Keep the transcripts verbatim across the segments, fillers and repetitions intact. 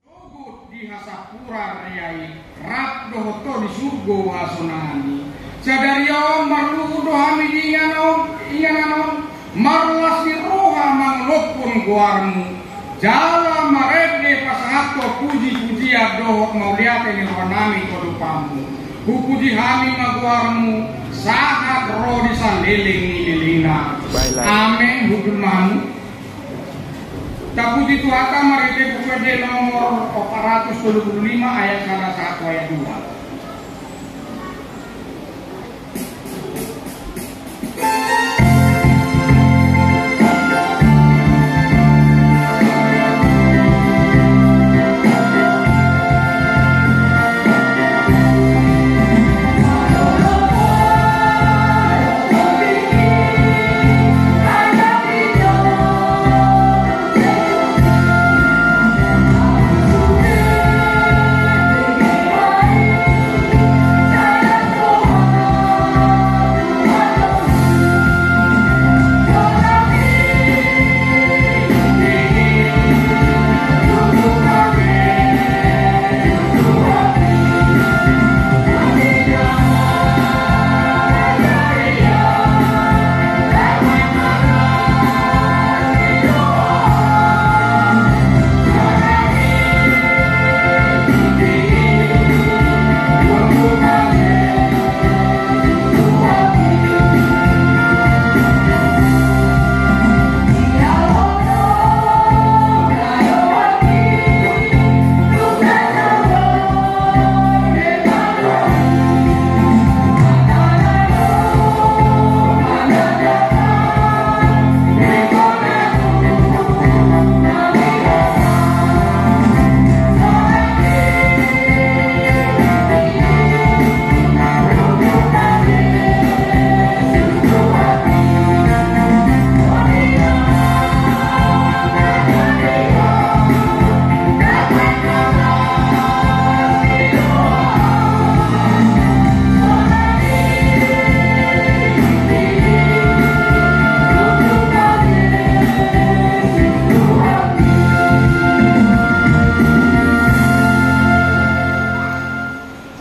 Sogod di hasapura riae, rap dohot di surgo hasonani. Sadari on marluhut do hami di inganan on, inganan on, marlas ni roha mangolopon goarmu. Jala marende pasahaton puji-pujian dohot mauliate ni roha nami tu Bapakmu. Hupuji hami ma goarmu, sahat ro di saleleng ni lelengna. Baiklah. Amen, hudul mamu. Tapuji Tuhanta, mari ita buka di nomor opat ratus tolu puluh lima ayat sada sahat tu ayat dua.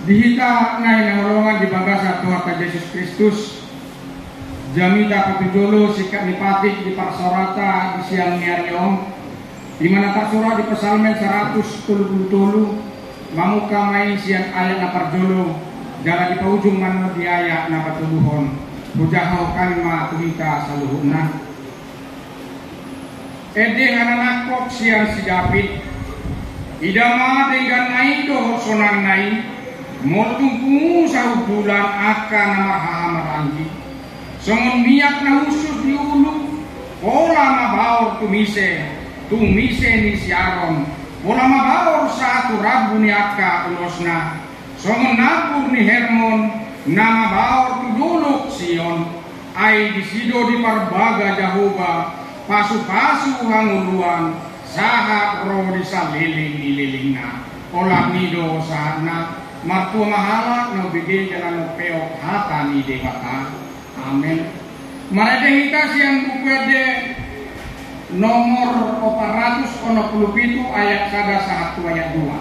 Di hita nai naholongan di bagasan Tuhanta Jesus Kristus, jamita patujolo singkat ni patik di parsaorata di siang ni ari on, di mana tarsurat di Psalmen saratus tolu puluh tolu, mamuka mai sian ayat na parjolo, jala dipaujung ma no di ayat na patoluhon. Hujahahon hami ma tu hita saluhutna. Ende hananakok sian si David. Ida ma denggan nai dohot sonang nai, molo tung pungu sahut bulan angka na marhaha maranggi. Songon miak na hushus di ulu, pola mabaor tu mise, tu mise ni si Aron, pola mabaor sahat tu rambu ni angka ulosna. Songon nabur ni Hermon, na mabaor tu dolok Sion, ai disi do diparbaga Jahowa pasupasu hangoluan, sahat ro di saleleng ni lelengna. Olat ni do sahatna. Martua ma halak na ubege jala na upeop hata ni Debata. Amen. Marende hita sian Buku Ende nomor opat ratus onom puluh pitu ayat sada sahat tu ayat dua.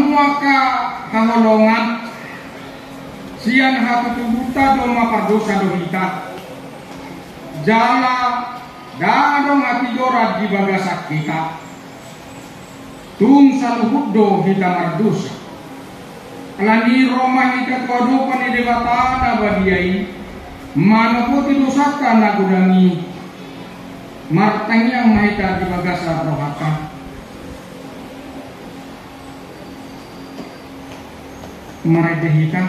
Maka haholongan sian hatutubuta do mapardosa do hita. Jala dadong hatigoran di bagasan hita. Tung saluhut do hita mardosa. Alani ro ma hita tu adopan ni Debata na badia i, manopoti dosata na godang i. Martangiang ma hita di bagasan rohata. Marende hita.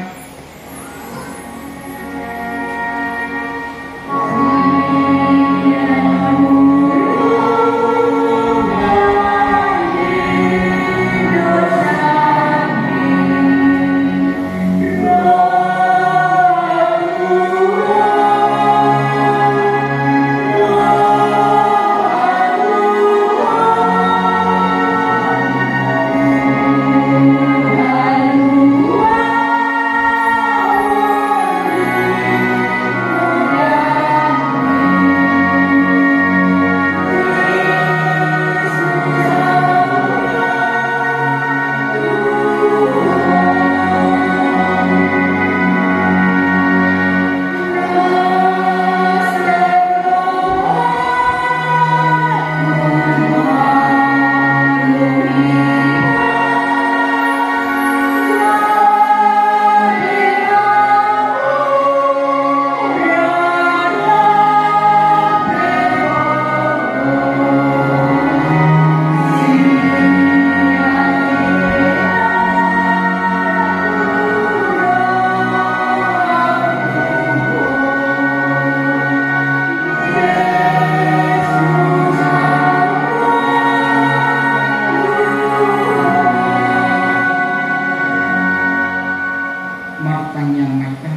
Martangiang ma hita.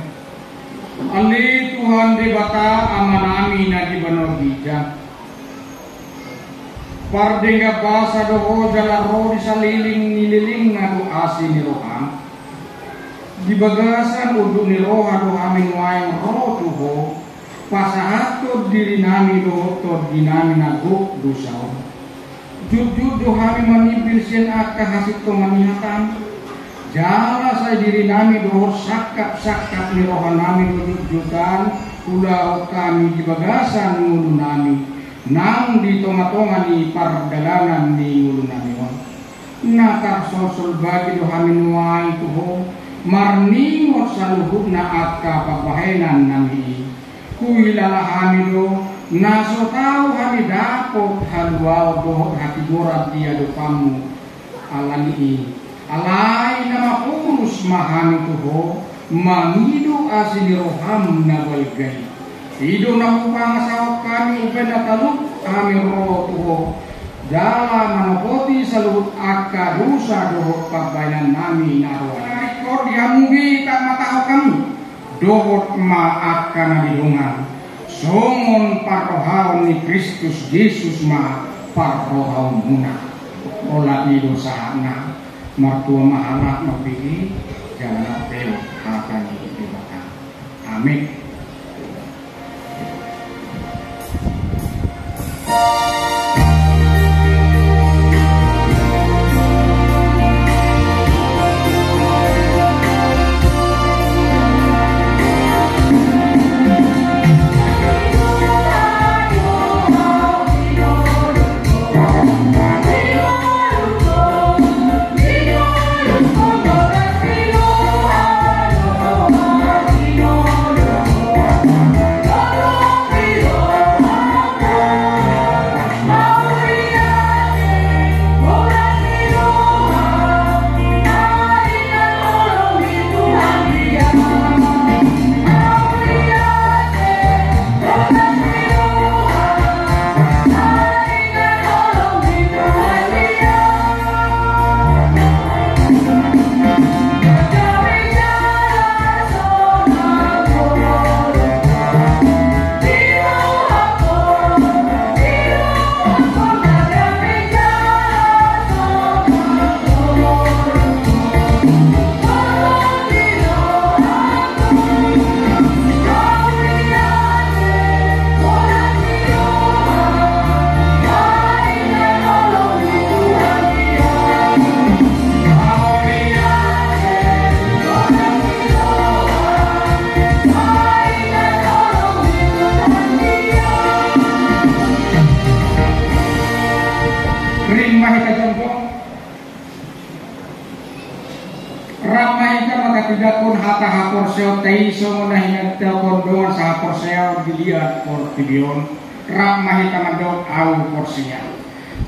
Ale Tuhan Debata, Amanami na di banua ginjang. Pardengga basa do Ho jala ro di saliling ni lilingna do asi ni roham. Di bagasan udut ni roha do hami nuaeng ro tu Ho, pasahaton dirinami do Ho tondinami na gok dosa on. Jujur do hami manibil sian angka hasintongan ni hatam. Jala sai dirinami dohot sangkap-sangkap ni rohanami do jutjutan, ulaon hami di bagasan ngolunami nang di tonga-tonga ni pardalanan ni ngolunami on. Na tarsolsol bagi do hami nuaeng tu Ho, marningot saluhutna angka pambahenannami i. Huhilala hami do, na so tau hami dapot haluaon dohot hatigoran di adopanmu. Alani i, alai na maporus ma hami tu Ho, mangido asi ni roham na balga i. I do na hupangasahon hami umbaen na talup hami ro tu Ho, jala manopoti saluhut angka dosa dohot pambahenannami na roa. Rikot di hamu be taat ma taho hami. Dohot ma angka na di dongan, songon parrohaon ni Kristus Jesus ma parrohaonmuna. Olat i do sahatna. Martua ma hata na pigi, jala na teo hata ni Debata. Amin. Rap ma hita jongkong. Rap ma hita makatidakon hata haporseaon taiso, na hinatidakon dongan sahaporseaon di lian portibi on. Rap ma hita mandok: Au porsea.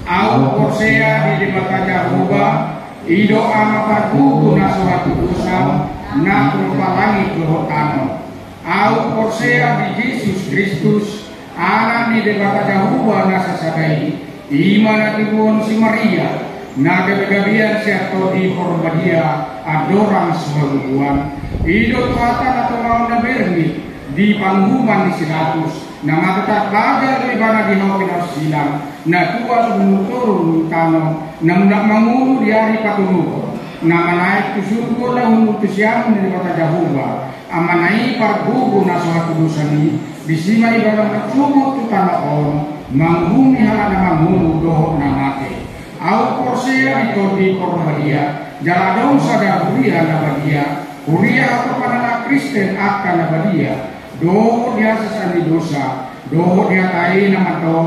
Au porsea di Debata Jahoba, i do Ama parbubu na so hatubusan, na purba langit dohot tano. Au porsea di Jesus Kristus, Anak ni Debata Jahoba na sasada i, i ma na tibuon si Maria, na gabe-gabean si Tondi Porbadia, andorang so hagogoan. I do tohatan na tongaon na berni di panguhuman ni si Pilatus, na matetap bagar ibana di hau pinaosilang, na tuas nunu toru tano, na mulak mangunu di ari patunuhon, na manaek tu surgo na hunu tu siangun ni Debata Jahoba, Ama na i parbubu na so hatubusan i, disi ma ibana marsubur tu tano on, manguhumi halak na mangunu dohot na mate. Au porsea di Tondi Porbadia, jala adong sada huria na badia, huria hatopan anak Kristen angka na badia, dohot di hasasaan ni dosa, dohot di hata i na mato,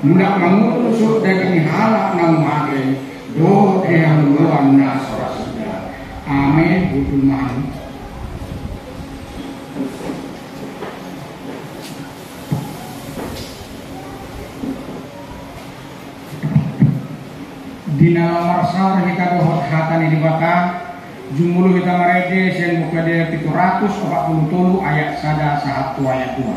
mulak mangunu sodagi ni halak na umate, dohot di hangoluan na so rasida. Amen. Utul mahan. Di na marsaor hita dohot hata ni Debata, jumulu hita marende sian Buku Ende pitu ratus opat pulu tolu ayat sada sahat tu ayat dua.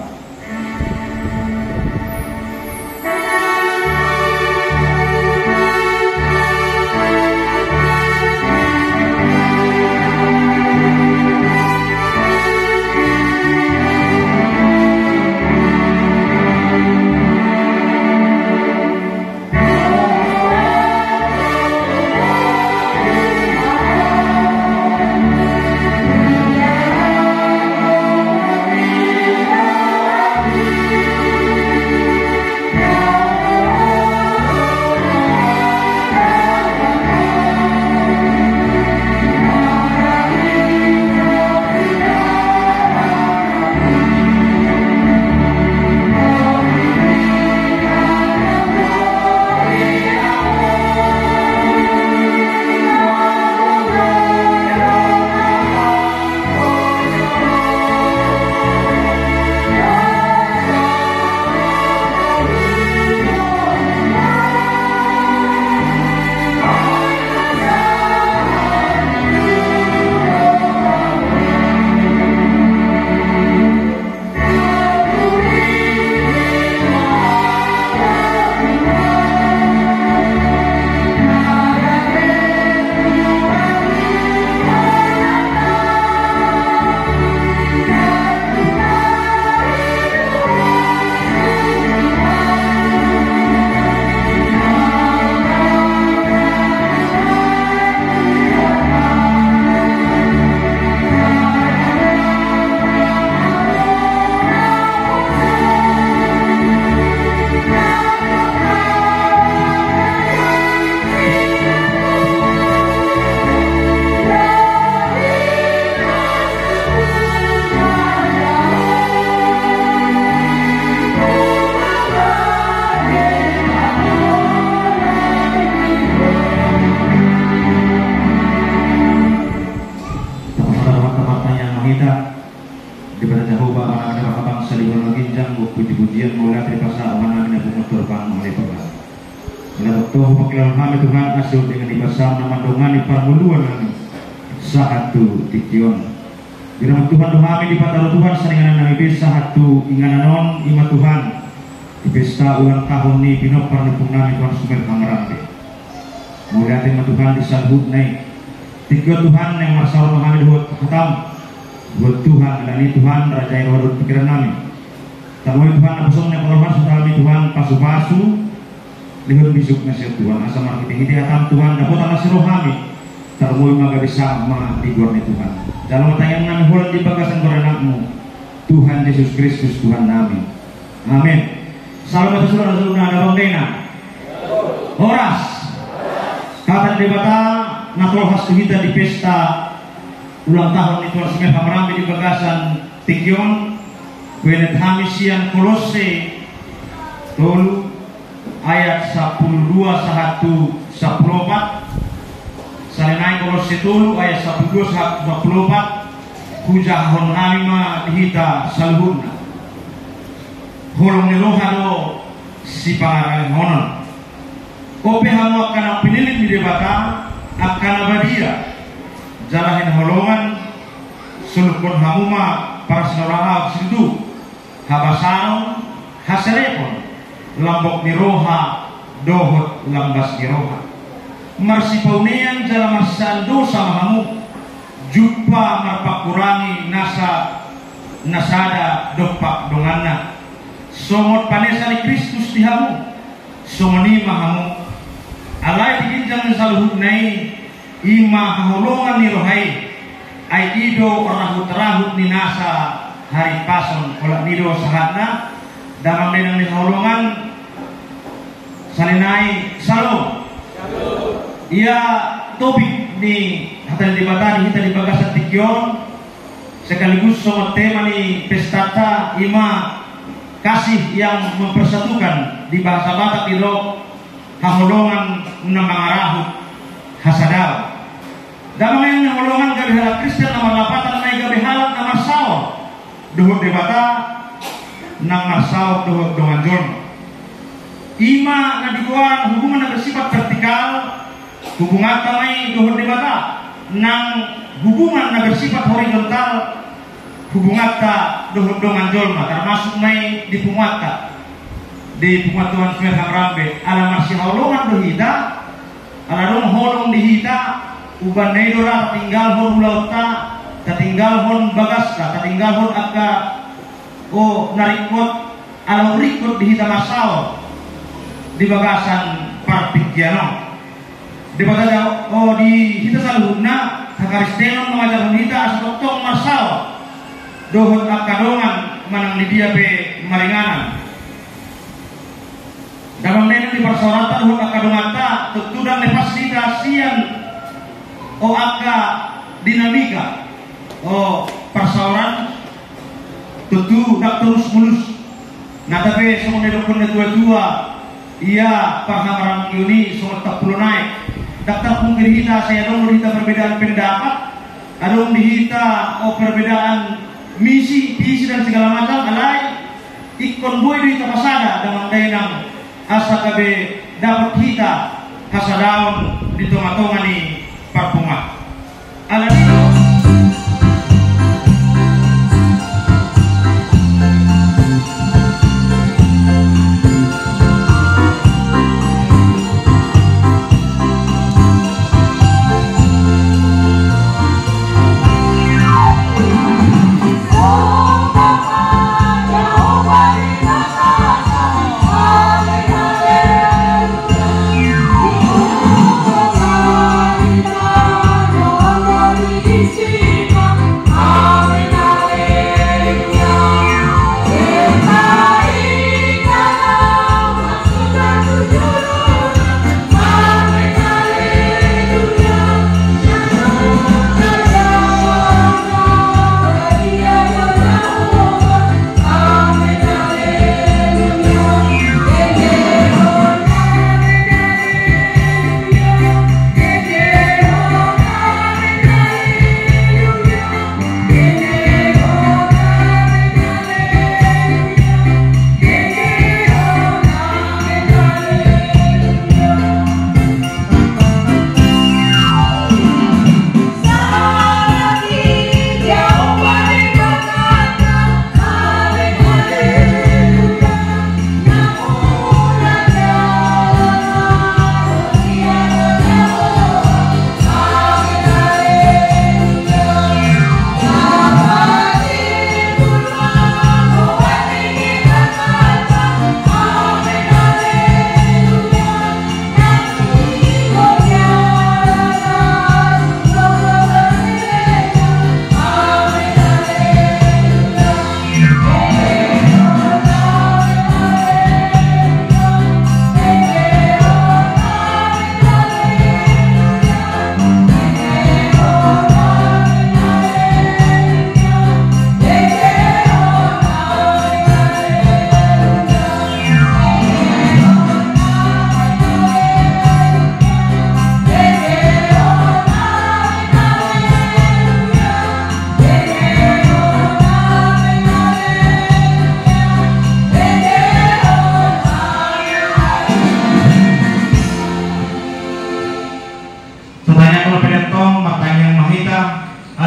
Tapasahat hata-hata yang mahita, Debata Jahowa, Ama na mangaraha bangsa di banua ginjang, puji-pujian mauliate pasahat hami na bunga torbang mauliate. Ina totong pakilaon hami Tuhan, asi dengan di basa na mandongani parmuluan nami sahat tu tingki on. Di rambut Tuhan do hami dipataro Tuhan, saringanan nami be sahat tu inganan on, i ma Tuhan, di pesta ulang tahun ni pinompar ni pung nami Tuhan Sumer Hamarambe. Mauliate ma Tuhan di saluhutna i. Tingki on Tuhan, na marsaor ma hami dohot hatam, dohot Tuhan, ala ni Tuhan, rajai roha dohot pikiran nami. Tarlumobi Tuhan, na bosong na palohan so hami Tuhan, pasu-pasu, lehon bisuk na sian Tuhan, asa marhite-hite hatam Tuhan, dapotan asi roha nami, tarlumobi magabe sangap ma di goar ni Tuhan. Jalo ma tangiang nami holan di bagasan goar ni Anakmu, Tuhan Jesus Kristus, Tuhan nami. Amen. Salam ma hita saluhutna, na bangga ina. Horas. Hata ni Debata na tolhas tu hita di pesta ulang tahun ni Tuan Sumer Hamarambe di bagasan tingki on, kuenet hami sian Kolose tolu, Ayat sapulu dua sahat tu sapulu opat. Salenae Kolose tolu ayat sapulu dua sahat tu sapulu opat. Hujahahon nami ma di hita saluhutna. Holong ni roha do sipangarangihonon. O pe hamu angka na pinilih ni Debata, angka na badia, jala hinaholongan, suluhkon hamu ma parasinaroha situ, habasaron, haserepon, lambok ni roha, dohot lambas ni roha. Marsipaunean jala marsaan dosa ma hamu, jumpa marpakurangi nasa, na sada dompak donganna. Songon panesa ni Kristus di hamu, songon i ma hamu. Alai di ginjang ni saluhutna i, i ma haholongan ni roha i. Ai i do rahut-rahut ni nasa haripason, olat ni do sahatna. Damang dainang ni haholongan, salenae, syalom. Ia topik ni hata ni Debata di hita di bagasan tingki on, sekaligus songon tema ni pestata i ma kasih yang mempersatukan, di bahasa Batak i do haholongan na mangarahut hasadaon. Damang dainang ni haholongan, gabe halak Kristen na marlapatan ma i gabe halak na marsaor dohot Debata, nang marsaor dohot dongan jolma. I ma na digoan hubungan na bersifat vertikal, hubunganta ma i dohot Debata, nang hubungan na bersifat horizontal, hubunganta dohot dongan jolma, termasuk ma i di punguanta, di punguan Tuhan Smer Hamrambe, ala marsihaholongan do hita, ala dong holong di hita, umbahen i do ra tatinggalhon ulaonta, tatinggalhon bagasta, tatinggalhon angka, o, na ringkot, ala ringkot di hita marsaor di bagasan partingkian on. Debata do, o, di hita saluhutna, hakaristenon mangajarhon hita asa tongtong marsaor dohot angka dongan manang di dia pe maringanan. Damang dainang di parsaoranta dohot angka donganta, tontu dang lepas hita sian, o, angka dinamika, o, parsaoran, tontu dang torus-mulus. Na tapi songon didokhon natua-tua, ia parhamarangion i songon tampulo naek. Dang tarpungkiri hita, sai adong do di hita perbedaan pendapat, adong di hita, o, perbedaan misi, visi dan segala macam, alai ingkon boi do hita pasada, damang dainang, asa gabe dapot hita hasadaon di tonga-tonga ni parpunguan. Ala ni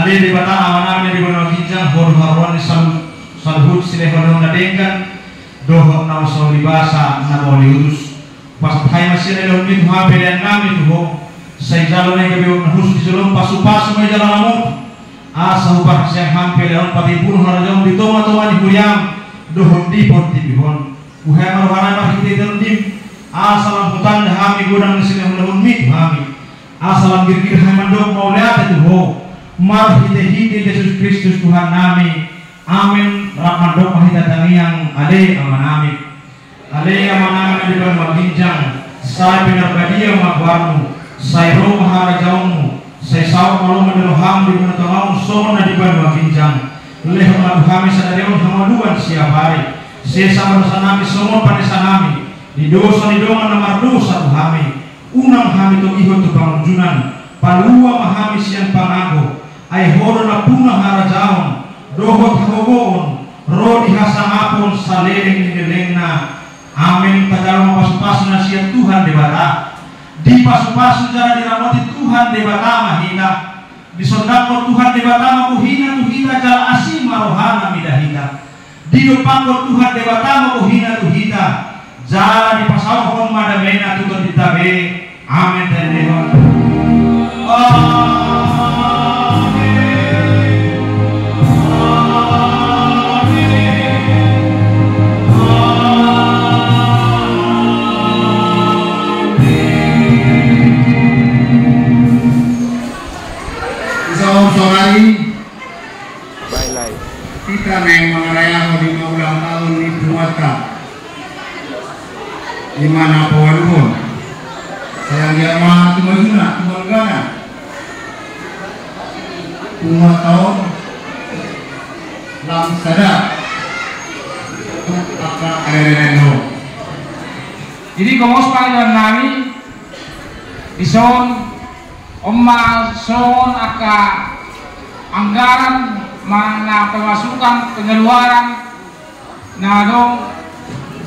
Debata Ama nami na di banua ginjang, hodi haroan ni salu-, saluhut silehon na denggan dohot na sauri basa na mau liutus. Pasat hami masian lehon mi tu hami pelean nami tu ho. Sai jalo na i gabe na husu di jalo pasu-pasu mai jalo na mutu. Asa huparsian hami pelean pati punu harajaon di tonga-tonga ni huriam dohot di portibihon. Uhai maruhana marhite tondim. Asa lam hutanda hami godang ni silehon-lehon mi tu hami. Asa lam girgir hami mandok mauliate tu ho. Marhite-hite Jesus Kristus Tuhan nami. Amen. Rap mandok ma hita tangiang. Ale Ama nami. Ale Ama nami na di banua ginjang, sai pinarbadia ma goarmu, sai ro ma harajaonmu, sai saut ma lomba ni roham di banua tonga on songon na di banua ginjang. Lehon ma tu hami sadari on hamaluan siap ari. Sesa ma dosa nami songon panesan nami di dosa ni dongan na mardosa tu hami. Unang hami togihon tu pangunjunan, palua ma hami sian pangago. Ai ho do nampuna harajaon dohot hagogoon ro di hasangapon saleleng ni lelengna. Amen. Tajalo ma pasu-pasu na sian Tuhan Debata. Dipasu-pasu jala diramoti Tuhan Debata ma hita. Disondangkon Tuhan Debata ma bohina tu hita jala asi ma rohana mida hita. Didopangkon Tuhan Debata ma bohina tu hita, jala dipasaothon ma damena tu tondinta be. Amen. Tendehon. Amen. Amen. Amen. Saudara-saudari, Bye, bye. Hita nai mangarayaon lima ulang taon ni punguanta. Lima na pawaluhon. Sayang dia ma tumajuna, tumanggana. Punguanta on lam sada. Aka arereren ho. Jadi, gomos panggilan nami, dison, Oma, songon angka anggaran manang na pemasukan pengeluaran na adong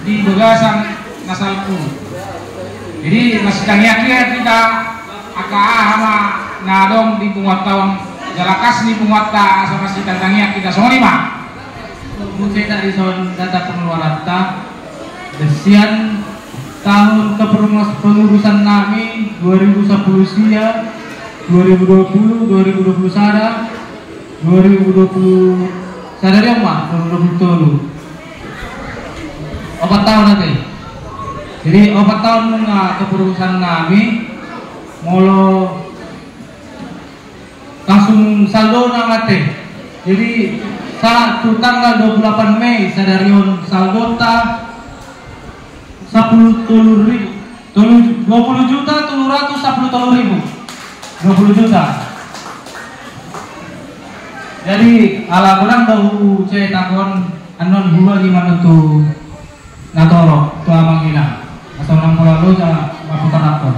di bagasan na salpu. Jadi, masitangiang hita angka aha ma na adong di punguanta on, jala kas ni punguanta asa masitangiang hita songon i ma. Muse dari son data pengeluaranta, besian tahun kepengurusan, pengurusan nami dua ribu sapuluh sia, dua ribu dua puluh, dua ribu dua puluh sada, dua ribu dua puluh sada dia ma, dua ribu dua puluh tolu. Opat tahun nanti. Jadi opat tahun nunga kepengurusan nami, molo langsung saldona mate. Jadi saat tu tanggal dua puluh delapan Mei sadari on saldota sapuluh tolu ribu, tolu, dua puluh juta tolu ratus sapuluh tolu ribu. Dua puluh juta. Jadi ala godang do hucetak on, annon hubagi manentu na tolok tu amang inang. Atau nang pola loja maputar akon.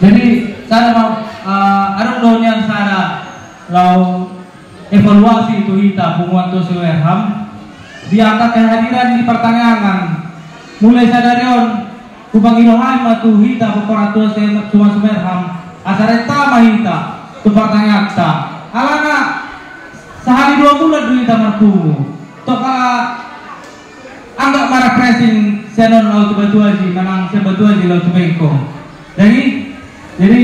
Jadi sada ma, eh, adong do nian sada lau evaluasi tu hita punguan Tosi Werham. Di angka kehadiran di partangiangan mulai sadari on, hupangido hami ma tu hita pokora Tosi Suman Sumerham, asa renta ma hita tu partangiangta. Alana sahali dua bulan do hita marpungu. Toka Angga ma refreshing sian on lau tu Batu Aji, manang sian Batu Aji lau tu Bengkong. Jadi, jadi,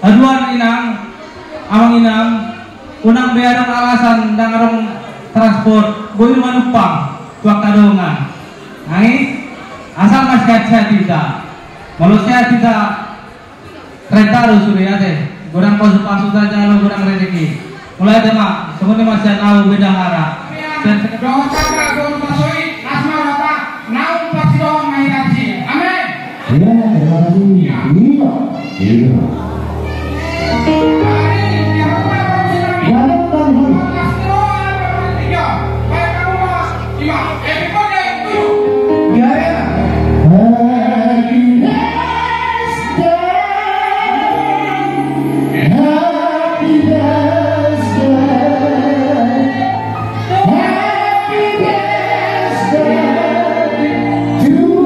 haduan inang, amang inang, unang be adong alasan ndang adong transport, boi manumpang tu angka dongan. Nangis, asal ma sehat-sehat hita. Molo sehat hita, renta do sude ate, godang pasu-pasu saja lo godang rezeki. Mulai ate ma, songon i ma sian au bendahara. Sian, sian. Dohot saka, dohot pasoi, las ma rohanta, naung pasidohot ma hita disi. Amen. Iya, terima kasih. Iya. Iya. Iya. Happy birthday to you. Happy birthday. Happy birthday. Happy birthday to you.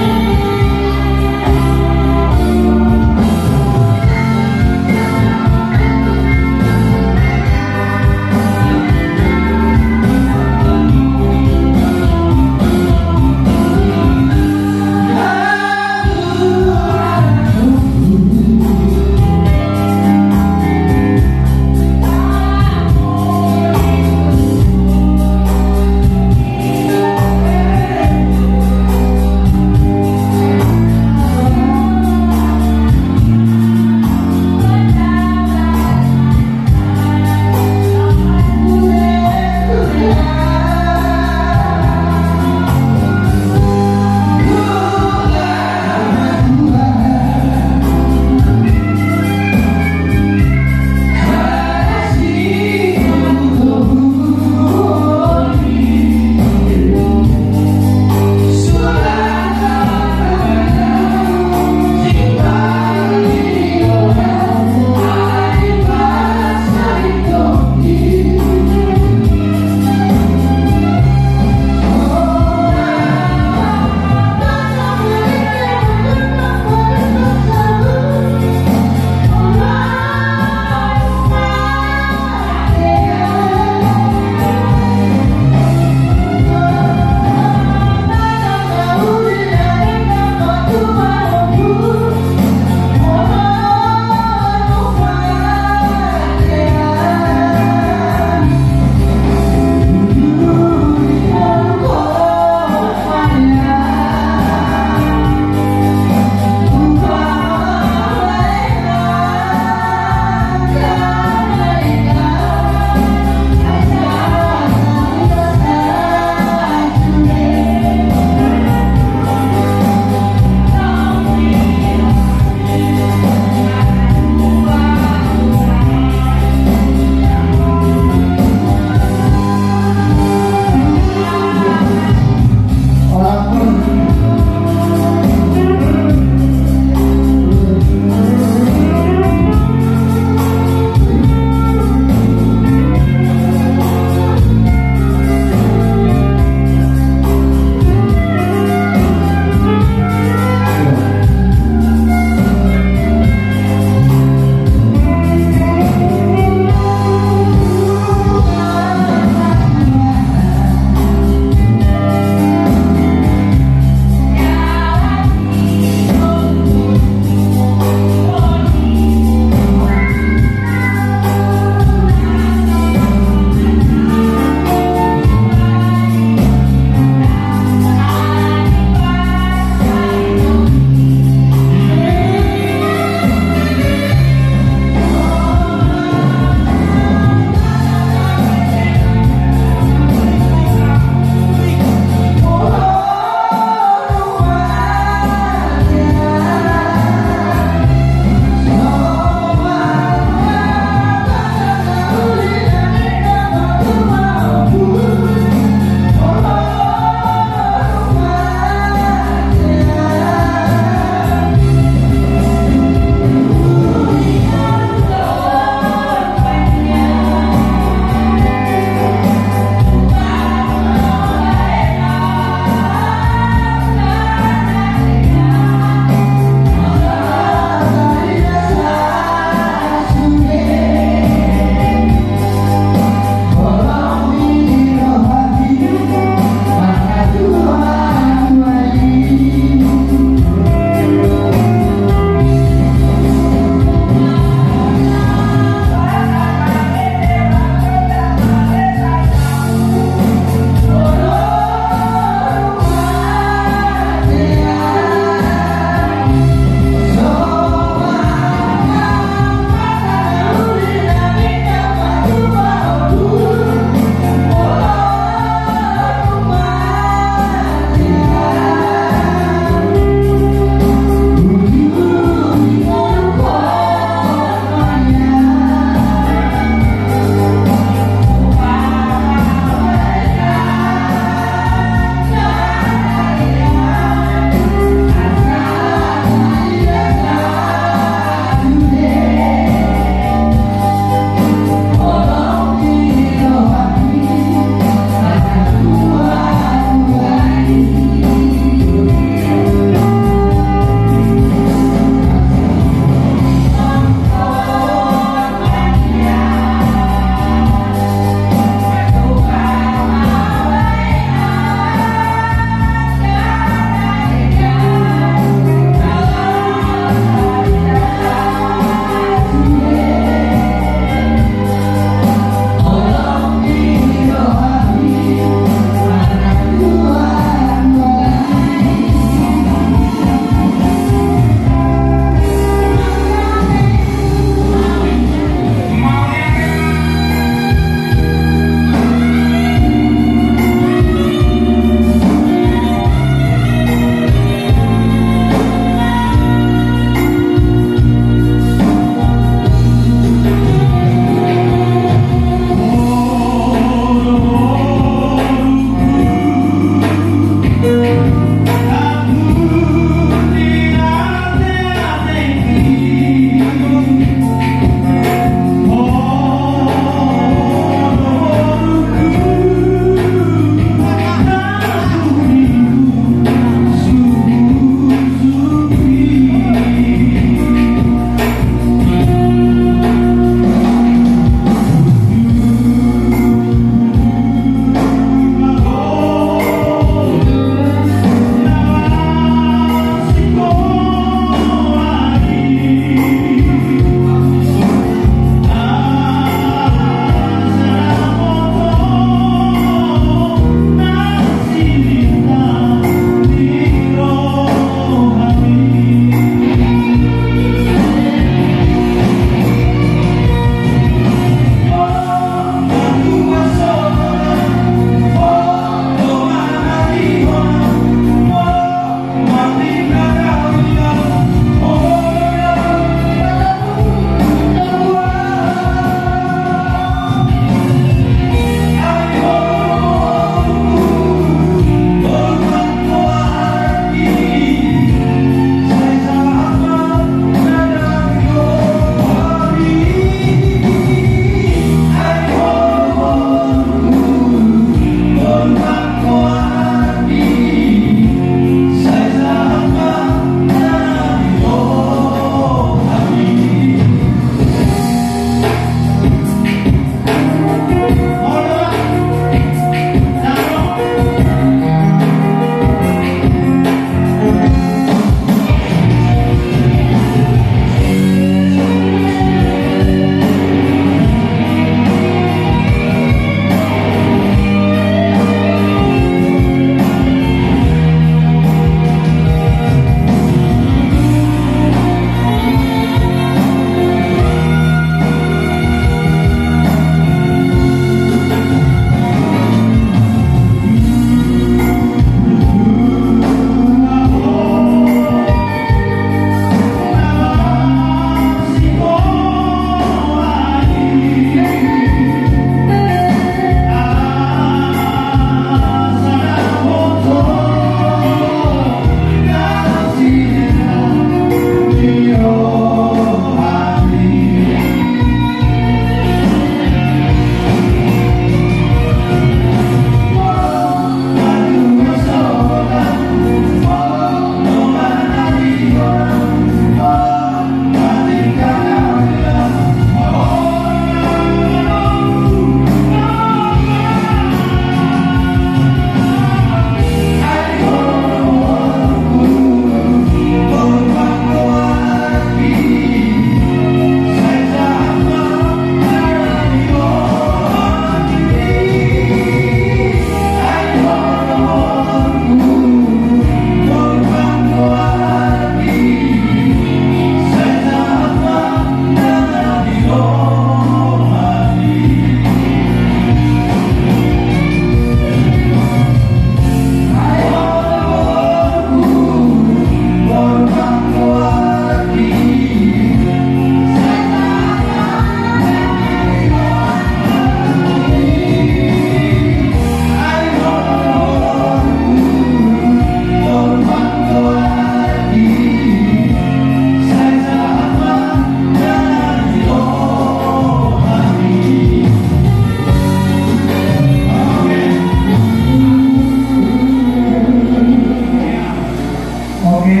Oke.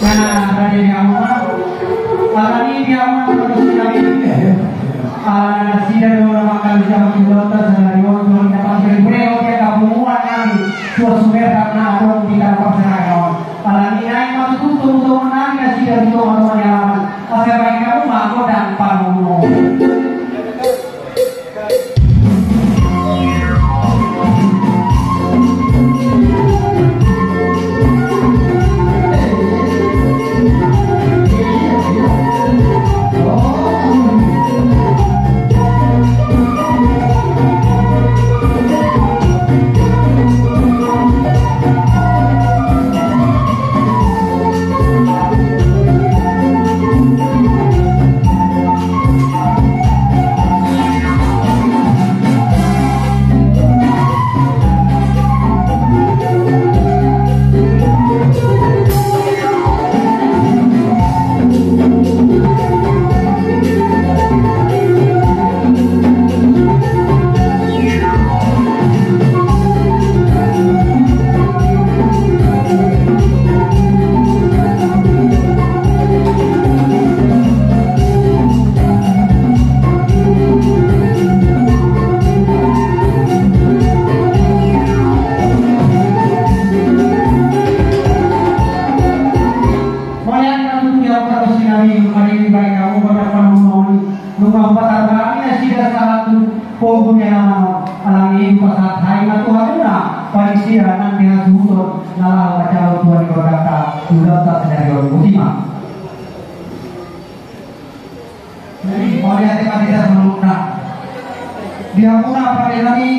Nah, tadi di awal, alani di awal, terus di lagi. Alani nasida do nama kami sama kita, sama di awal, cuma kita pakai breo, dia gabungan kami. Tua sumer karena ada di tanah perserakawan. Alani naik masuk tuh, tuh, tuh, nani nasida di tuh, tuh, tuh, nyaman. Asal baik kamu, mako dan panumu. Moyan katutu ya kata sinari, lumari ni baik kamu, kata kamu mau ni. Lumang patah kami ya sida salatu, pogu ya nama, alangi pasat hai matu haruna, panisia nanti hasuto, nalah macalo tuan kota, udah tak sadari orang mutima. Jadi, mau lihat tema kita sebelumnya. Dia pun apa dia tadi?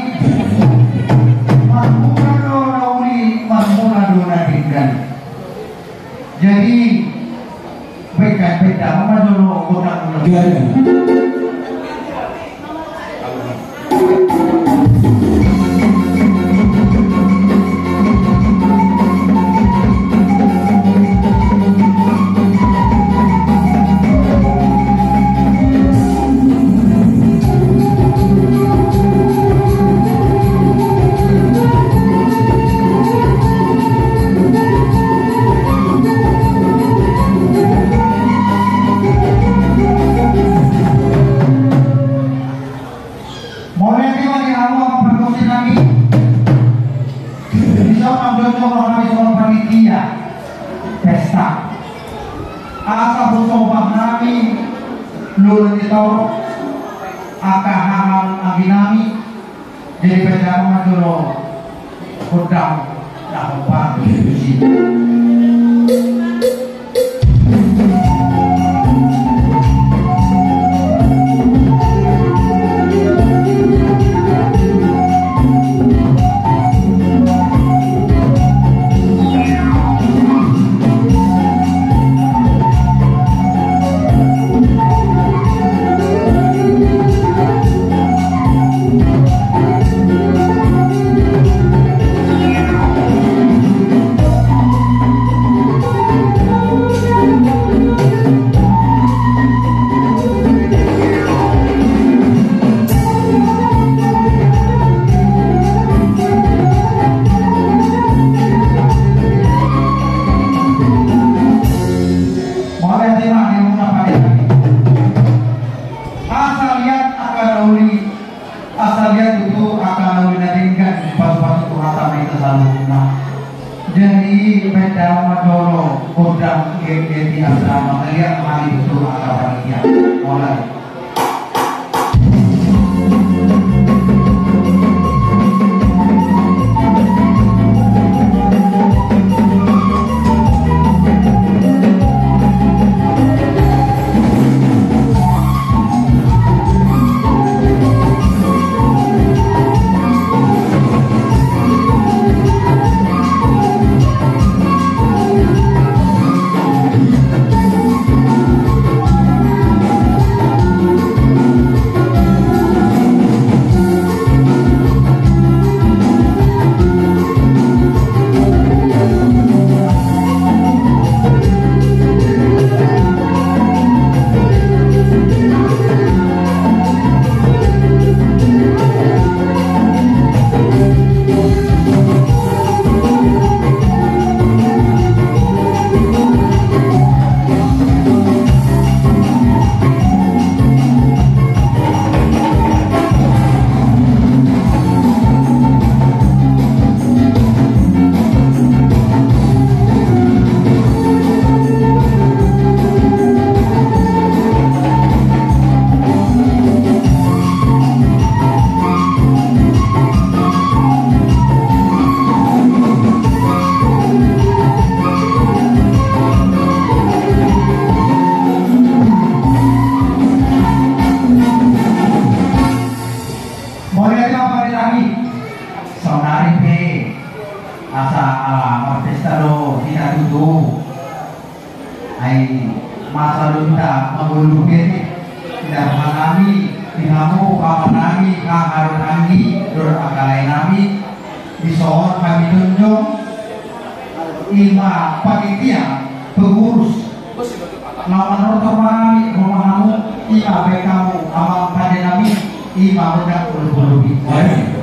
Mahmuna do nauli, mahmuna do nadinggan. Jadi, beka, beka, apa dulu kota kota? Iya, iya. Mole ti mani awak perkusi nami. Bisa ambil contoh nami sama panitia pesta. Asa buso bah nami lulun itu aka hangan agi nami. Jadi pesta sama dulu. Kodang dah opat. Mole ti mani awak panitia. Asa liat aka nauli, asa liat itu aka nauli nadinggan, patu-patu tu rata mereka selalu. Nah, jadi beda madolo kodang gede di asrama, liat mani itu aka panitia. Mulai. Ai, masalunta mangulupe, darhanami, di hamu, pamanami, haharunami, dor akalai nami, di sohon kami tunjong, i ma panitia pengurus. Nama nortor manami, ruma hamu, i ma bekamu, amang pade nami, i ma bedak puluh-puluh. Amin.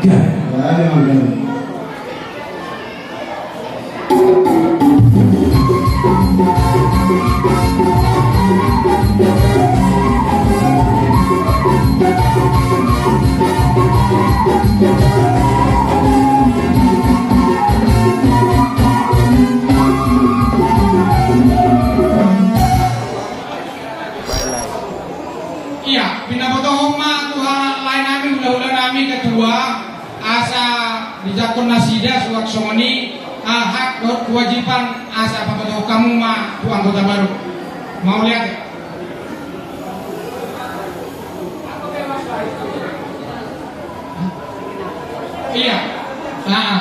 Dale, Margarita. Iya, pinabotohon ma tu halaen nami, hula-hula nami, ketua, asa dijakon nasida suak songoni, ah, hak dohot kewajiban asa pabotohon hamu ma tu anggota baru. Mau liat ya? Iya. Nah,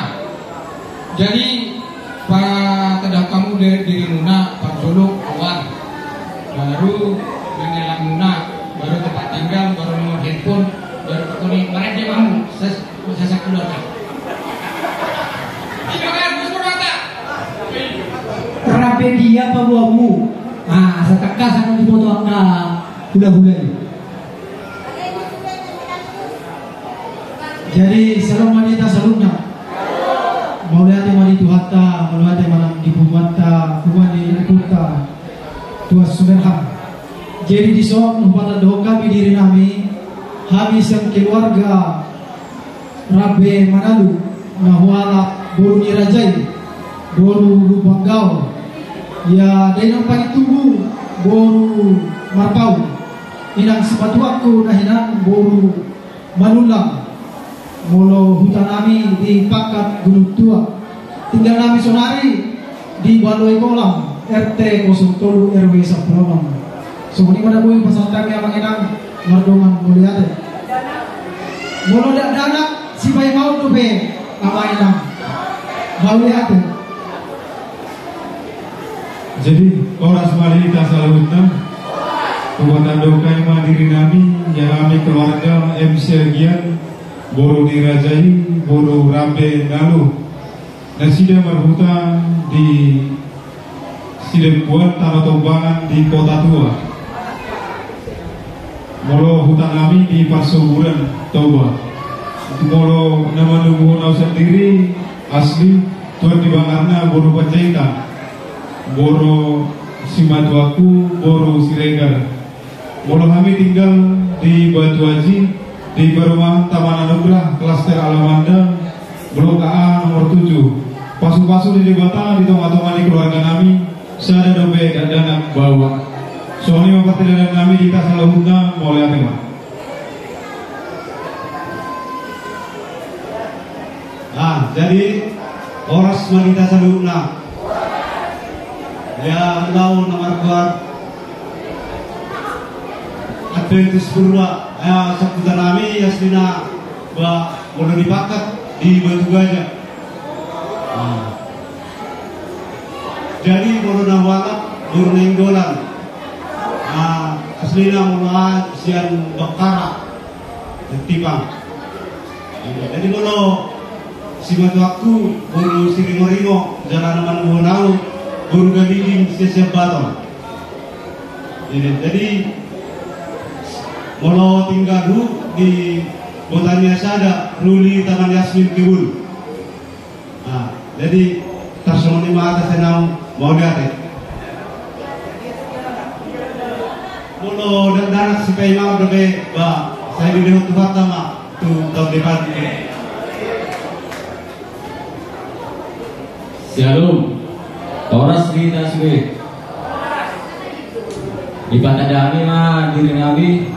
jadi, patadahon hamu di-, diri muna, pasolok, kawan. Baru, nang elang muna, baru tempat tinggal, baru nomor handphone, baru tekoni, merek dia kamu, ses-, sesa keluarga. Iya kan, betul kata. Rabe dia apa buahmu? Nah, setekas akan dibotohon ka hula-hula ini. Jadi, syalom ma di hita saluhutna. Mauliate ma di Tuhanta, mauliate ma nang di punganta, pungandi akunta, Tuas Sumerham. Jadi, dison, humbatan dohon kami diri nami, hami sekeluarga Rabe Manalu, na hualap boru Nirajai, boru Lubang Gaol. Ya, dainang Pagi Tugu, boru Marpau. Inang simatuakku na hinan boru Manulang. Molo huta nami di Pakat Gunung Tua. Tinggal nami sonari di Baloi Kolam, R T kosong tolu, R W sapuluh onom. Songoni ma da boi pasahat nami amang inang, mardongan mauliate. Molo dakdanak, sipai maut dope amang inang. Mauliate. Jadi, horas ma di hita saluhutna. Humbatan dohon kami ma diri nami, ya nami keluarga M C Agian, boru Nirajai, boru Rabe Nalu. Nasida marhuta di Sidempuan, Tano Tombangan di Kota Tua. Molo huta nami di Parsuburan, Toba. Molo nama nubuhon au sandiri asli, tuan di Bangarna, boru Panjaitan. Boru simatuaku, boru Siregar. Molo hami tinggal di Batu Aji, di perumahan Taman Anugerah, klaster Alamanda, blok A nomor tujuh. Pasu-pasu di Debata di tonga-tonga ni keluarga nami, sada dope dakdanak bawa. Songoni ma partandaon nami di hita saluhutna, mauliate ma. Nah, jadi, horas ma di hita saluhutna. Ya, lau na markuat Adventus Purba, ya, sabutan nami, aslina, ba, molo di Pakat, di Batu Gajah. Nah. Jadi, molo na hualap, boru Nainggolan. Nah, aslina molo a sian Bakara, Tipang. Jadi molo simatuakku, boru Siringo-ringo, jala na manubuhon au, boru Galiding, Siasiap Batam. Jadi, jadi, molo tinggalhu di Botania Sada, Ruli Taman Yasmin Kebun. Nah, jadi, tarsongon i ma hata sian au, mauliate. Molo dakdanak sipai maut dope, ba, sai dilehon Tuhanta ma tu taon depan. Syalom. Horas di hita sude. Dipatanda hami ma diri nami,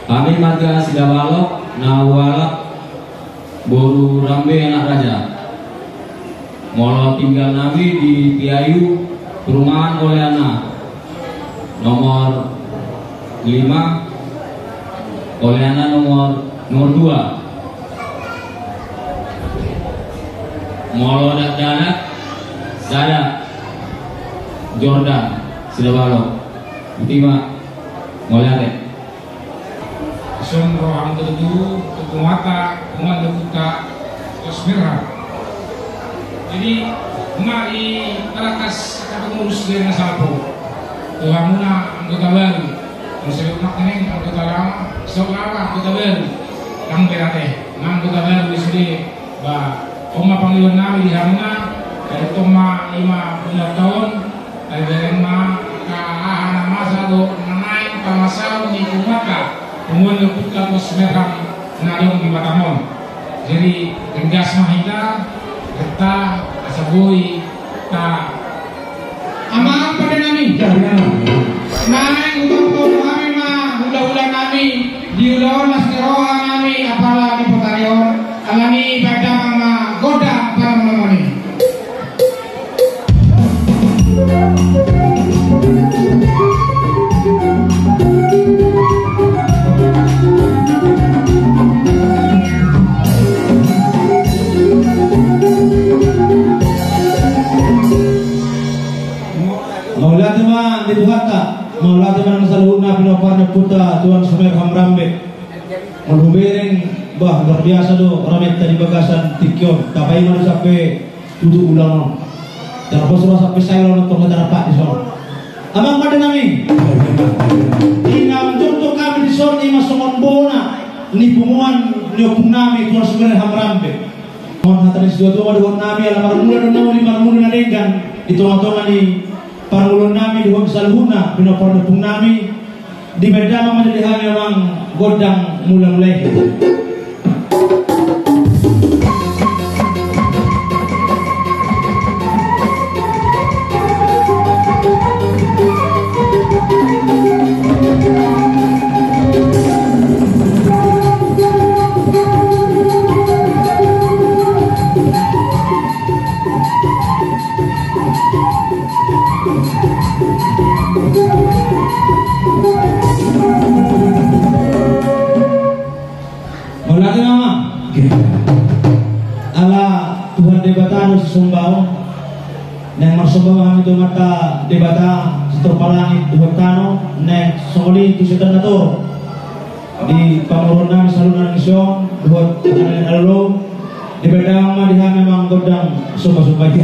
hami marga Sidabalok, na hualap boru Rambe anak raja. Molo tinggal nami di Piayu, perumahan Oleana, nomor lima, Oleana nomor, nomor dua. Molo dakdanak, sada, Jordan Sidabalok. Boti ma, mauliate. Dison roha ma tutu, tu pungata, pungan da kota Lasmera. Jadi, ma i talakas kata pengurus dari Nasapo. Tu hamuna anggota baru. Maksudna, ini anggota lama, so lama anggota baru. Yang berate, anggota baru di sini, Ba, o ma pangiluan nami di hamuna, ai toma lima puluh taon, ai bereng ma ka aha na masa do nanaen pamasaon ni pungata, pungata ni puta Tuan Sumerham na dong di Batamon. Jadi, ringgas ma hita, geta, asa boi, ta Amang pande nami. Naeng utoto hami ma hula-hula nami, di ulaon las ni roha nami, apala di potarion, ala ni bae damang ma gondang para mula-mula ni. Mauliate ma di Tuhanta, mauliate ma nang saluhutna pinopoon ni puta Tuan Sumerham Rambe. Molo hubereng, bah, luar biasa do rameta di bagasan tingki on, tabai ma do sampe tutu ulang on. Tarabos ma sampe sae ulang on, tong tarapak di son. Amang pande nami. Ina unjunto kami di son, i ma songon bona ni punguan ni ompung nami Tuan Sumerham Rambe. Mohon hata ni situa-tua ma dohot nami, ala marmula do nauli, marmula na denggan di tonga-tonga ni parngoluon nami dohot saluhutna pinopoon ni ompung nami. Dibaen damang ma di hami amang gondang mula-mula i. Mauliate ma. Ala Tuhan Debata do sisomba on. Naeng marsomba ma hami tu Amanta Debata, sitorop langit dohot tano, naeng songon i tu setan na torop. Di pamoruon nami saluhutna di son, dohot tano na lolo, dibaen damang ma di hami amang gondang somba-somba i.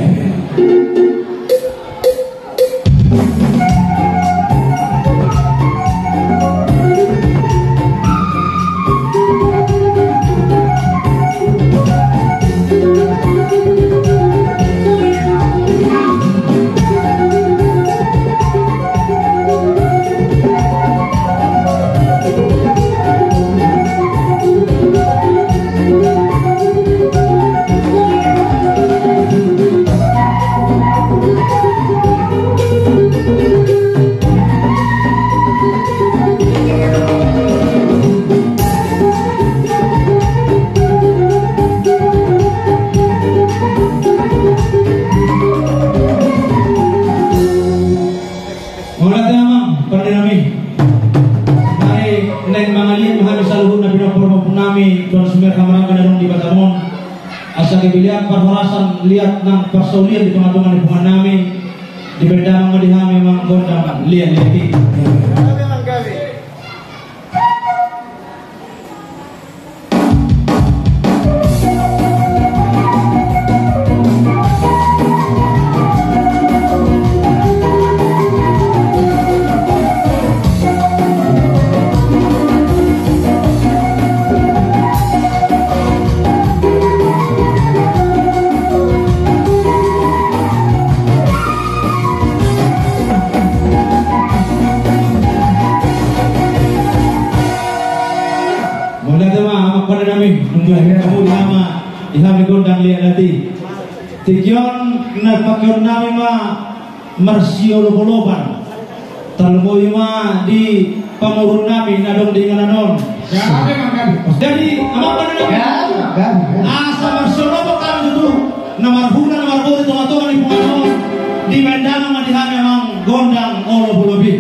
Mauliate amang pande nami. Ai naeng mangaliat ma hami saluhutna pinopoon ni ompung nami Tuan Sumerham Rambe na dong di Batamon. Asa kebilian parhorasan, liat nang parsaulian di tonga-tonga ni punguan nami. Dibaen damang ma di hami amang gondang liat-liat i. Mauliate ma amang pande nami, nunga hita muli ama di hami gondang liat-liat i. Tingki on na pakeon nami ma marsiolop-olopan. Tarlumobi ma di pamoruon nami na dong di inganan on. Jadi amang pande nami, asa marsiolop-olopan kami tutu, na marhula na marboru di tonga-tonga ni punguan on, dibaen damang ma di hami amang gondang olop-olop i.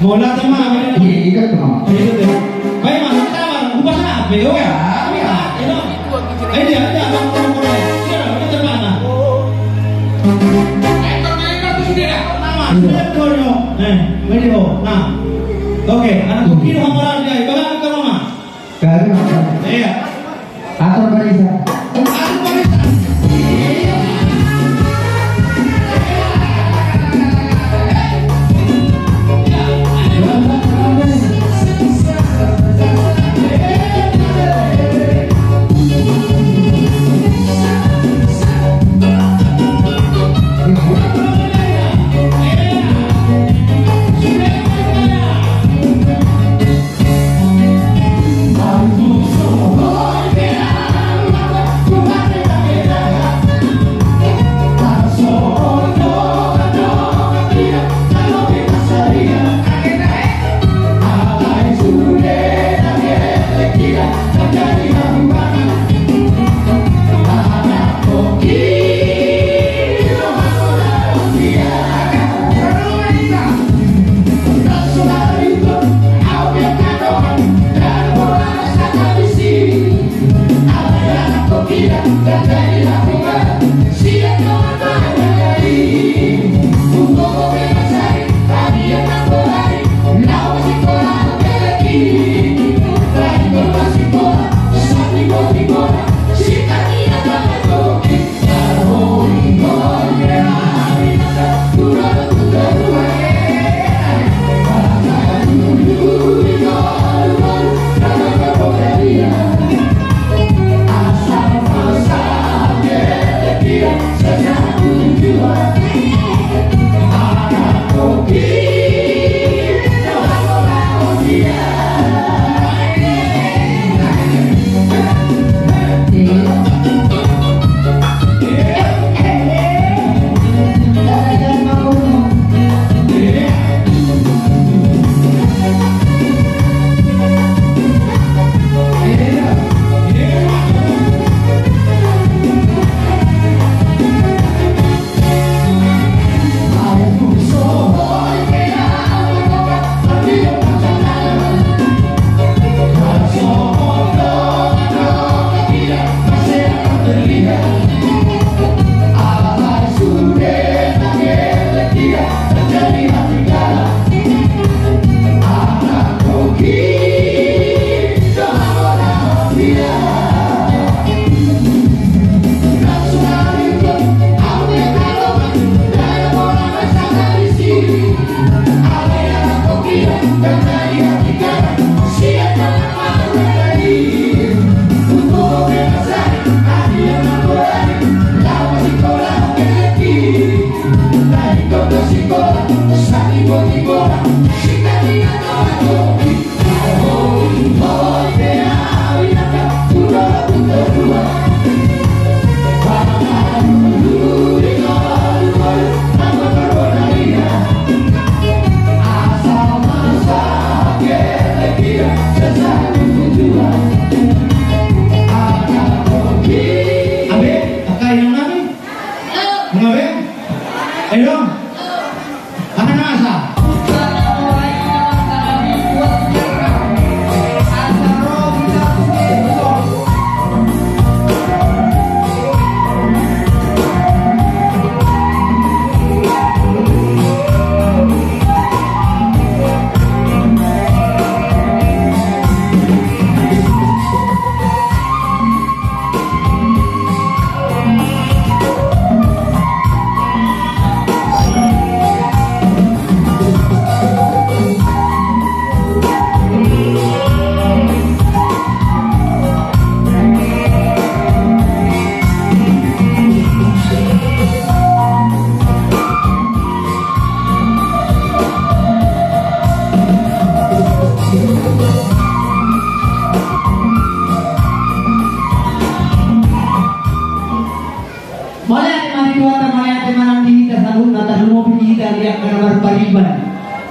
Mola tema, mira. Iya, iya, tema. Iya, tema. Baik, Mas, kita, Mas, lupa sana, video ya. Iya, iya. Ayo, dia, dia, Mas, Mas, Mas, Mas. Iya, kita, Mas, nah. Ayo, kita, Mas, kita, Mas. Nah, Mas, iya, betul, yo. Eh, video, nah. Oke, anak kecil, sama orang dia, ibarat ke rumah. Iya. Atur barisan.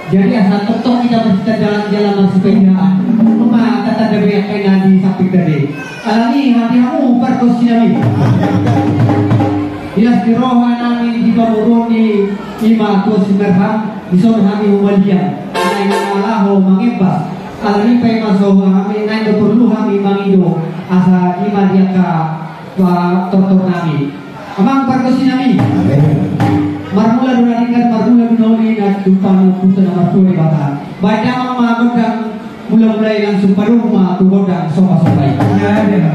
Jadi asa totong kita bersepeda jalan-jalan bersepedaan. Cuma kata debe kena di samping tadi. Alani hati hamu parkosi nami. Ilas di roha nami di pamuruni ima tuo si merham di son hami humalian. Nai na laho mangepas. Alani pai maso hami nai do perlu hami mangido. Asa ima dia ka pa tortor nami. Amang parkosi nami. Amin. Marmula do narikan, marmula do nauli na tumpang puta na martua di bata. Bae damang ma gondang mula-mula ilang sumpah rumah tu gondang sopa-sopai. Ya, ya, ya.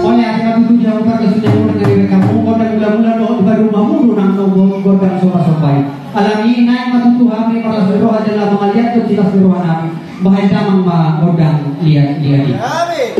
Ole, ati matutu di hau parkosi nami, nang ngai kampung, kota mula-mula no, baru mamuru nang no, go-, gondang sopa-sopai. Alani nai matutu hami, marlas di roha jala mangaliat tu tilas di roha nami. Bae damang ma gondang liat-liat. Amin.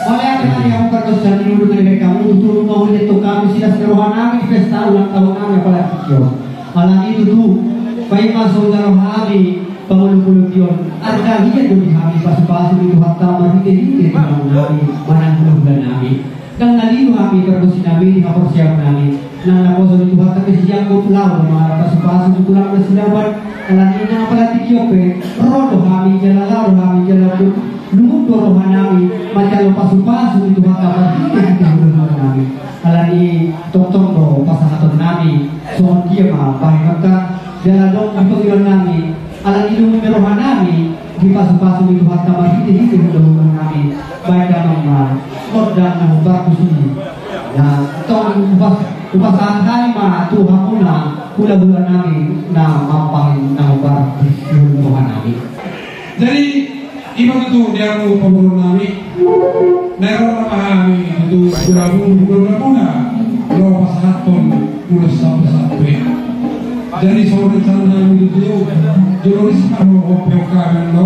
Ole, ati matutu di hau parkosi nami, nang ngai kampung, tutu rumah uli tu kami, tilas di roha nami, pesta ulang tahun nami, apalagi kio. Alani tutu, pai maso jalo hami, pamulu-mulu kion. Arga liat do di hami, pasu-pasu di Tuhan ta marhite-hite di hami, manang hula-hula nami. Nang nalilu hami, parkosi nami, di haporseaon nami. Nang naposo di Tuhan ta kesiang ko pulau, manang pasu-pasu di tulang na silaban. Alani nang apalagi kio pe, rodo hami, jala lalo hami, jala tu. Luhut do roha nami, manjalo pasu-pasu di Tuhan ta marhite-hite hula-hula nami. Alani totong do pasahaton nami, songon dia ma bahenonta, jala dong di pangidoan nami, alani luhut ni roha nami, di pasu-pasu di Tuhan ta marhite-hite hula-hula nami, bae damang ma gondang na humbar tusi. Na tong hupas-, hupasahat hami ma tu hamuna, hula-hula nami, na mambahen na humbar tusi hula-hula nami. Jadi, ima tutu di hamu pamurun nami. Nai ro ma hami tutu gabung, gabung, gabung. Lo pasahaton ulos sampe-sampe. Jadi, so rencana nami tutu, jolo risma lo ope oka mendo.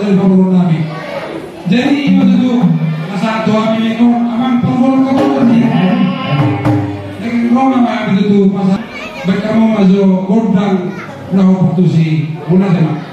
Jadi, i maza tu, masa tu ami ko, amang pangol ko ko ni. Deng roma ma ami tu, masa, beka mo mazo gondang, na ho patusi, muna sema.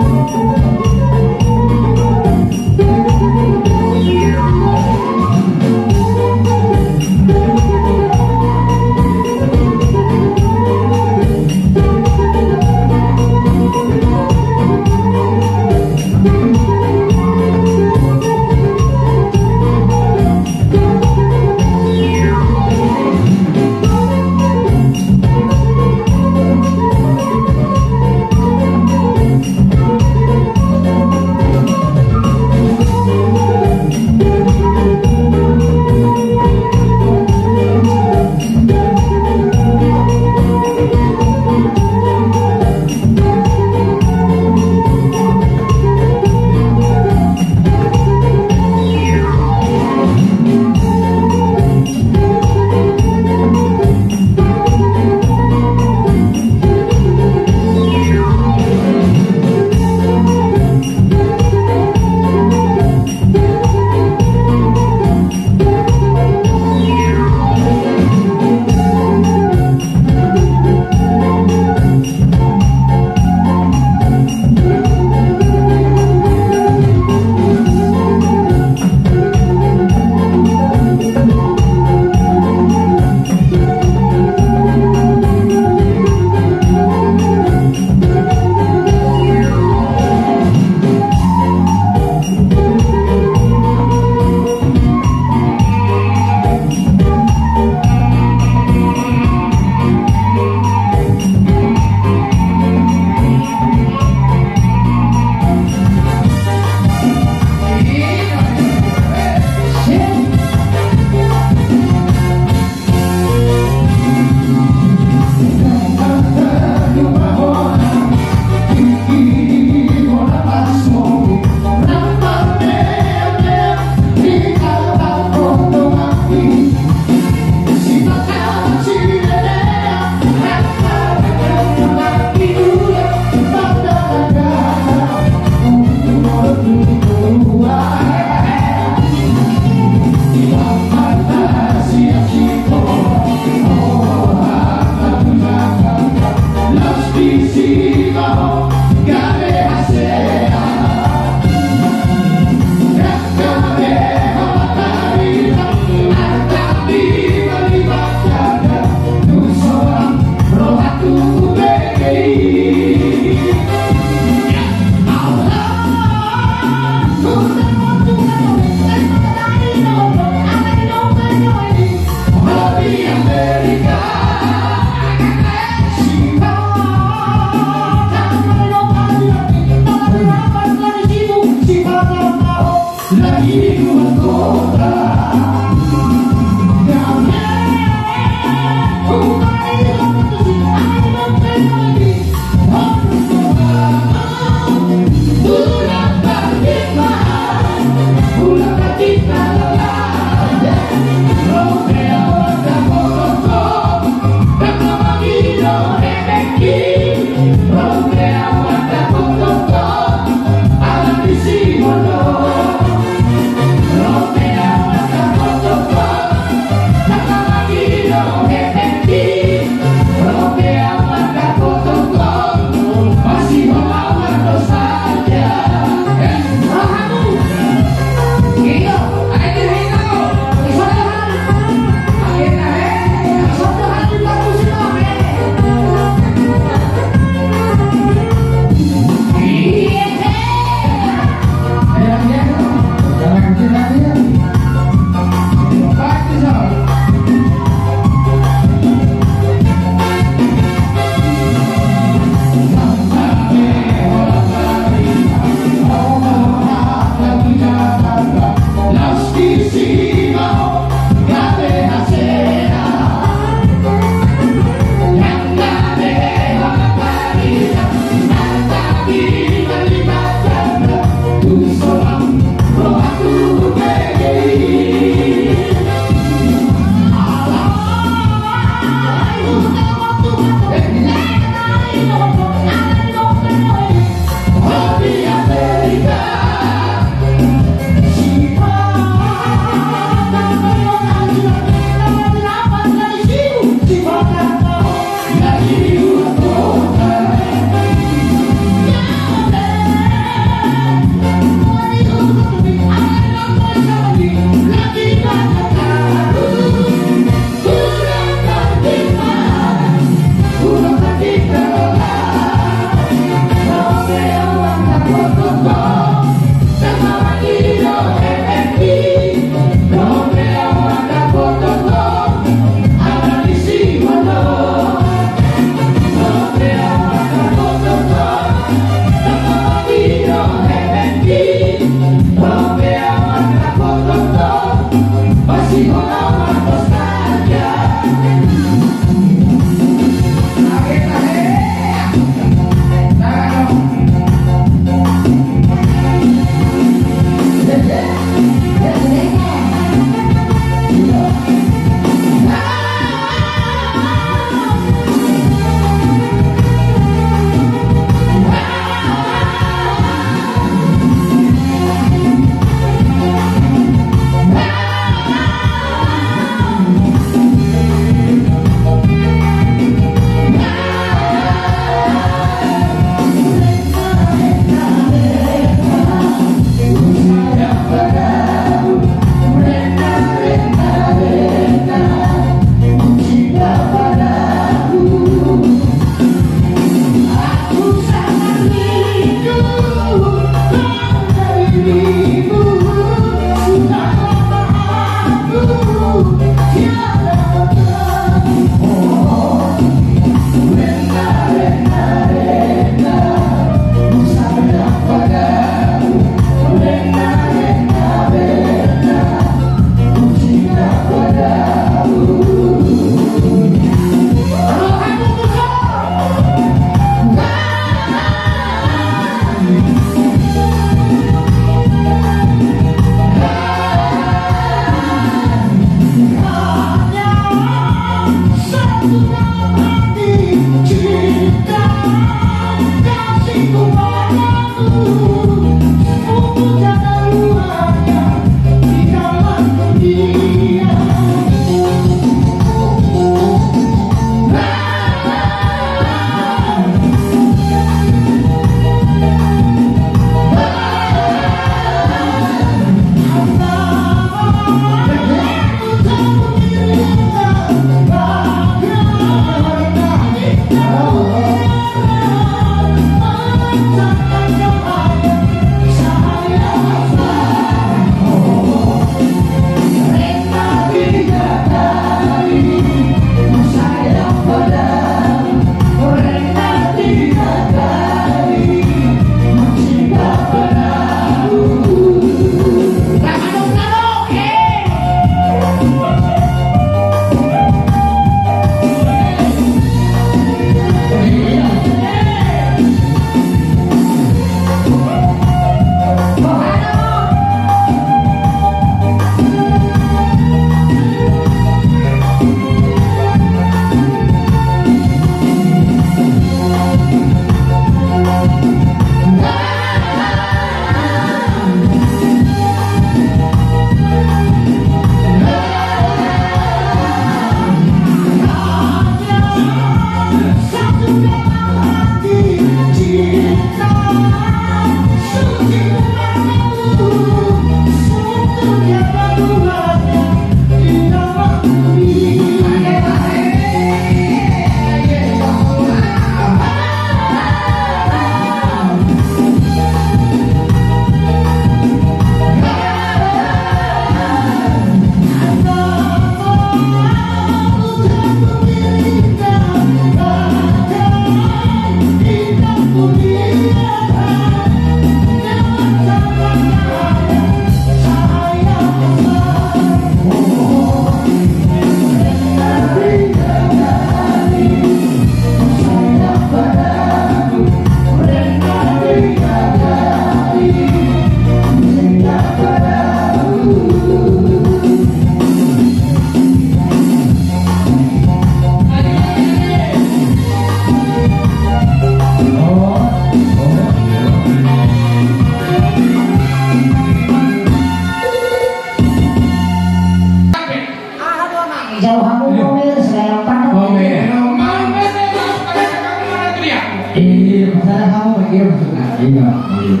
Venga, adiós.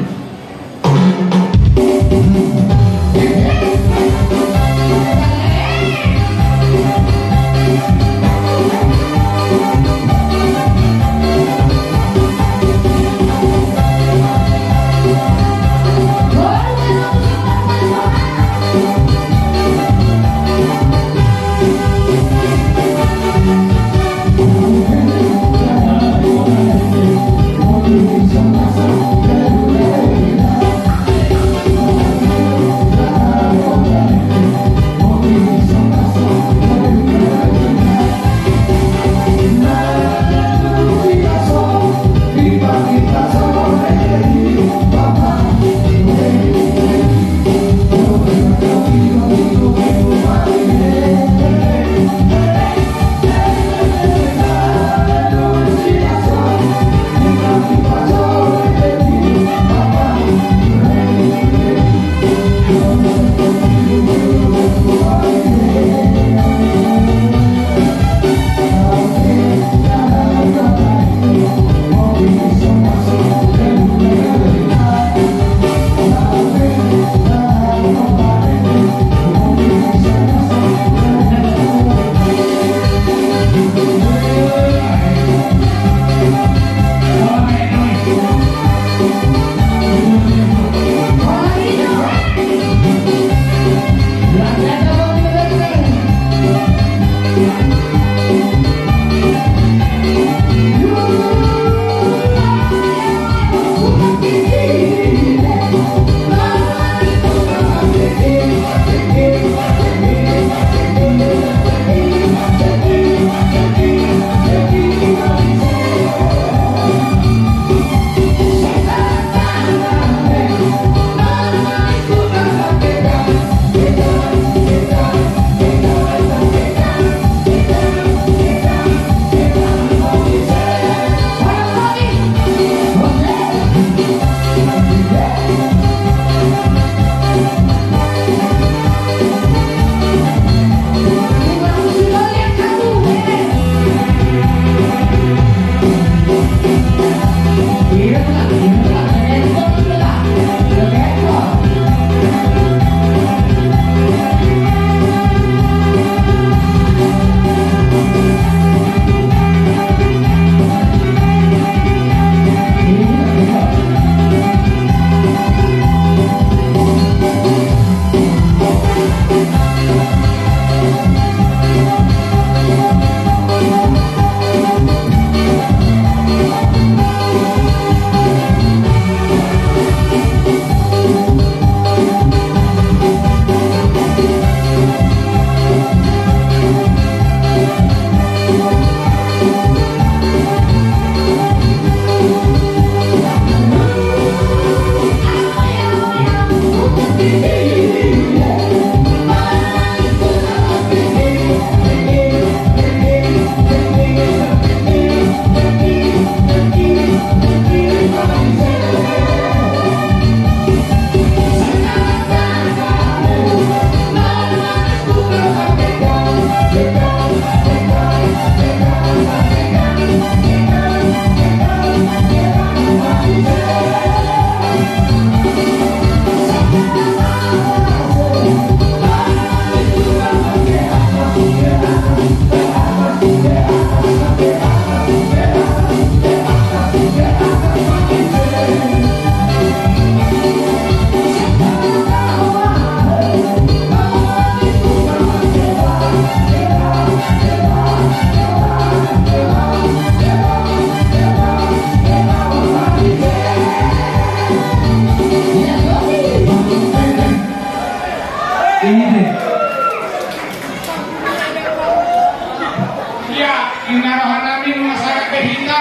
Iya, ina roha nami nu masalah behita.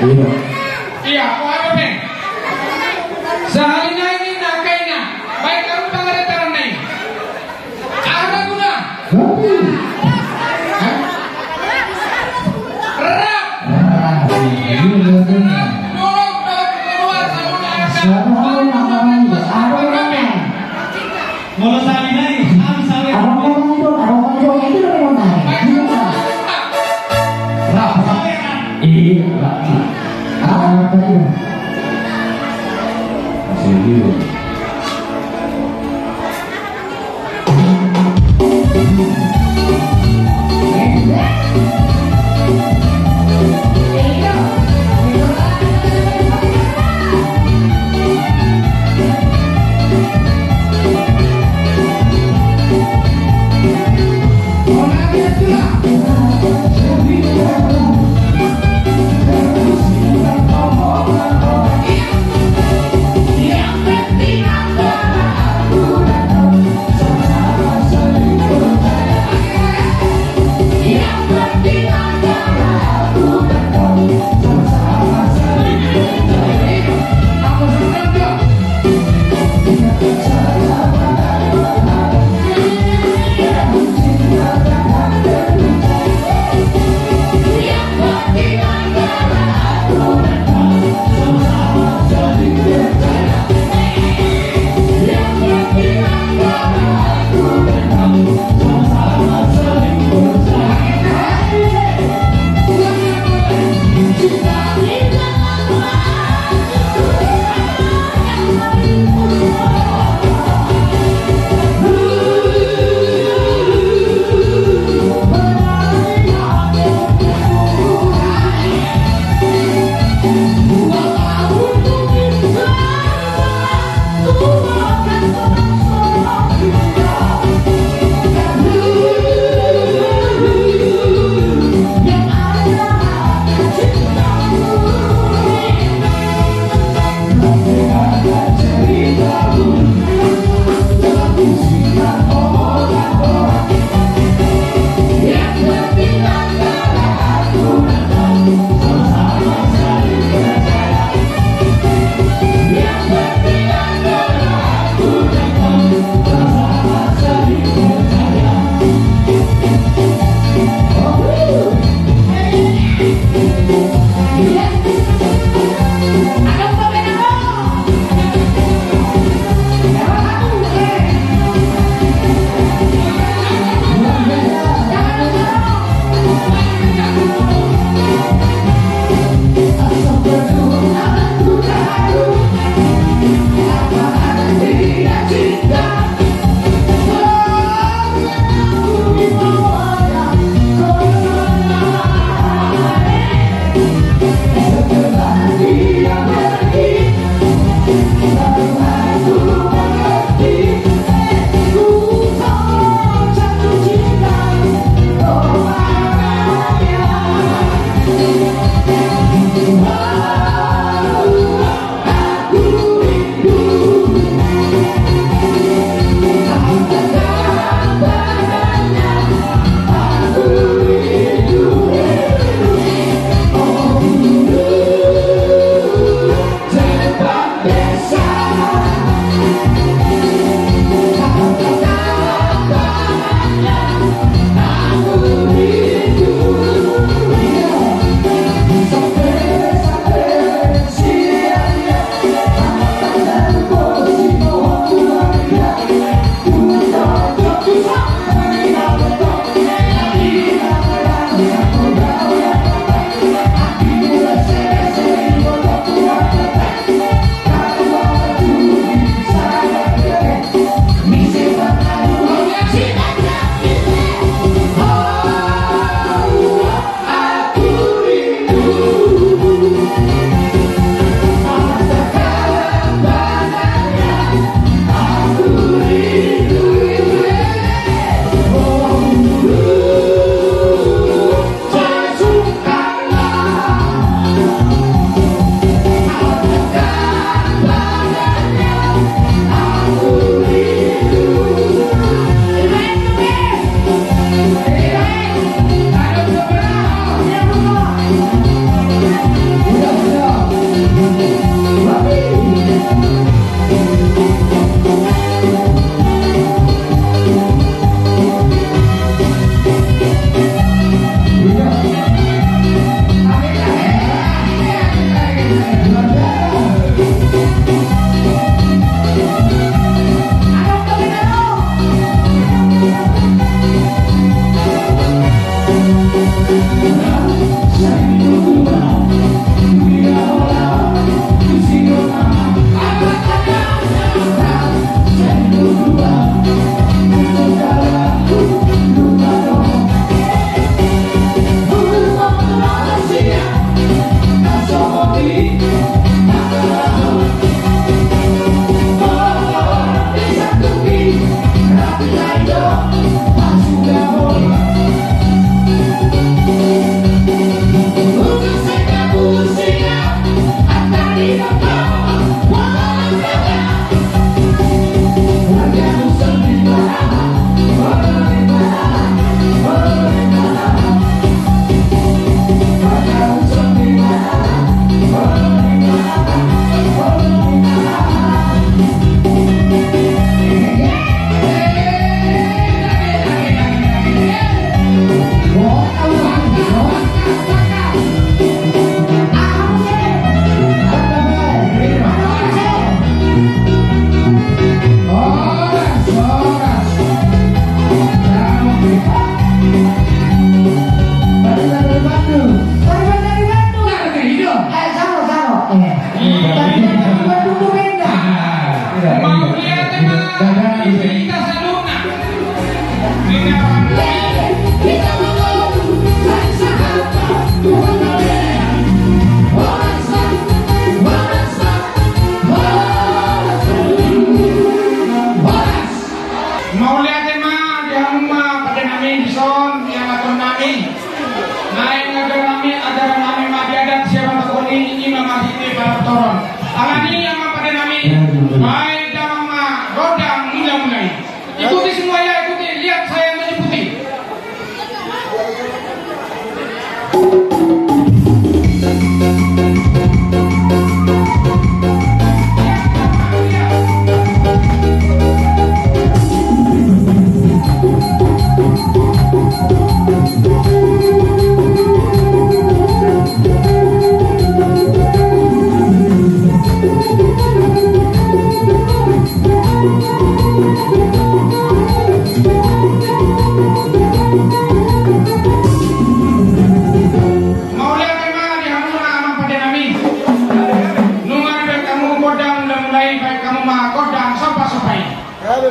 Iya. Iya, o aro ne. Sahali nai ni na kaina. Baik, kamu pangareta nai. Ada guna. Hah? Rap. Rap. Iya. Dorong, dorong keluar, kamu na ada. Siapa yang namanya? Apa namanya? Ngolo sali nai, am sali. Abang, abang, abang, abang, abang, itu dari mana? Rap, rap. Iya, rap. Apa, apa itu?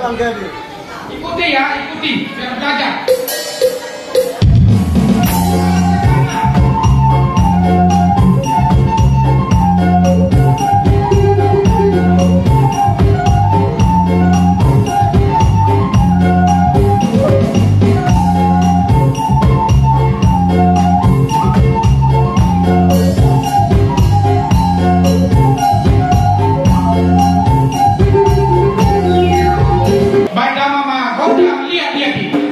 Ikuti ya, ikuti, biar belajar. Baik, mama, kau bilang, lihat, lihat, lihat.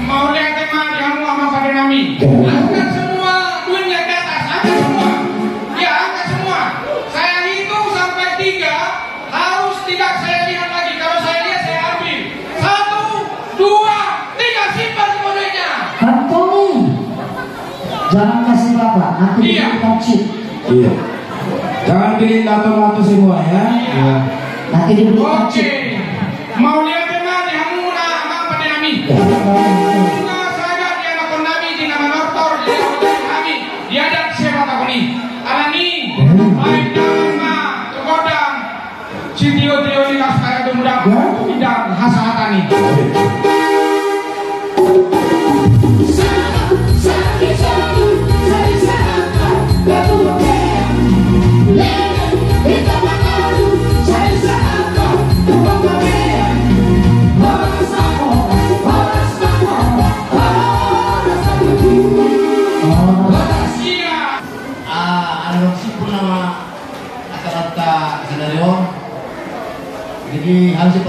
Mau liate ma di hamu amang pade nami. Angkat semua duitnya ke atas, angkat semua. Ya, angkat semua. Saya hitung sampai tiga, harus tidak saya lihat lagi. Kalau saya lihat, saya ambil. Satu, dua, tiga, simpan semua duitnya. Antoni, jangan kasih Bapak, nanti Iya. dibelikan chip. Iya. Jangan pilih lato-lato semua, ya. Iya. Nanti dibelikan chip. Oke. Mau liate ma di hamu na amang pade nami. Bunga sahadat di anak nami di nama nortor di adat kami. Di adat siapa takoni. Alani. Baik nama ma kekodang. Si tio-tio ni kas kaya tumudang. Bidang hasa hatani.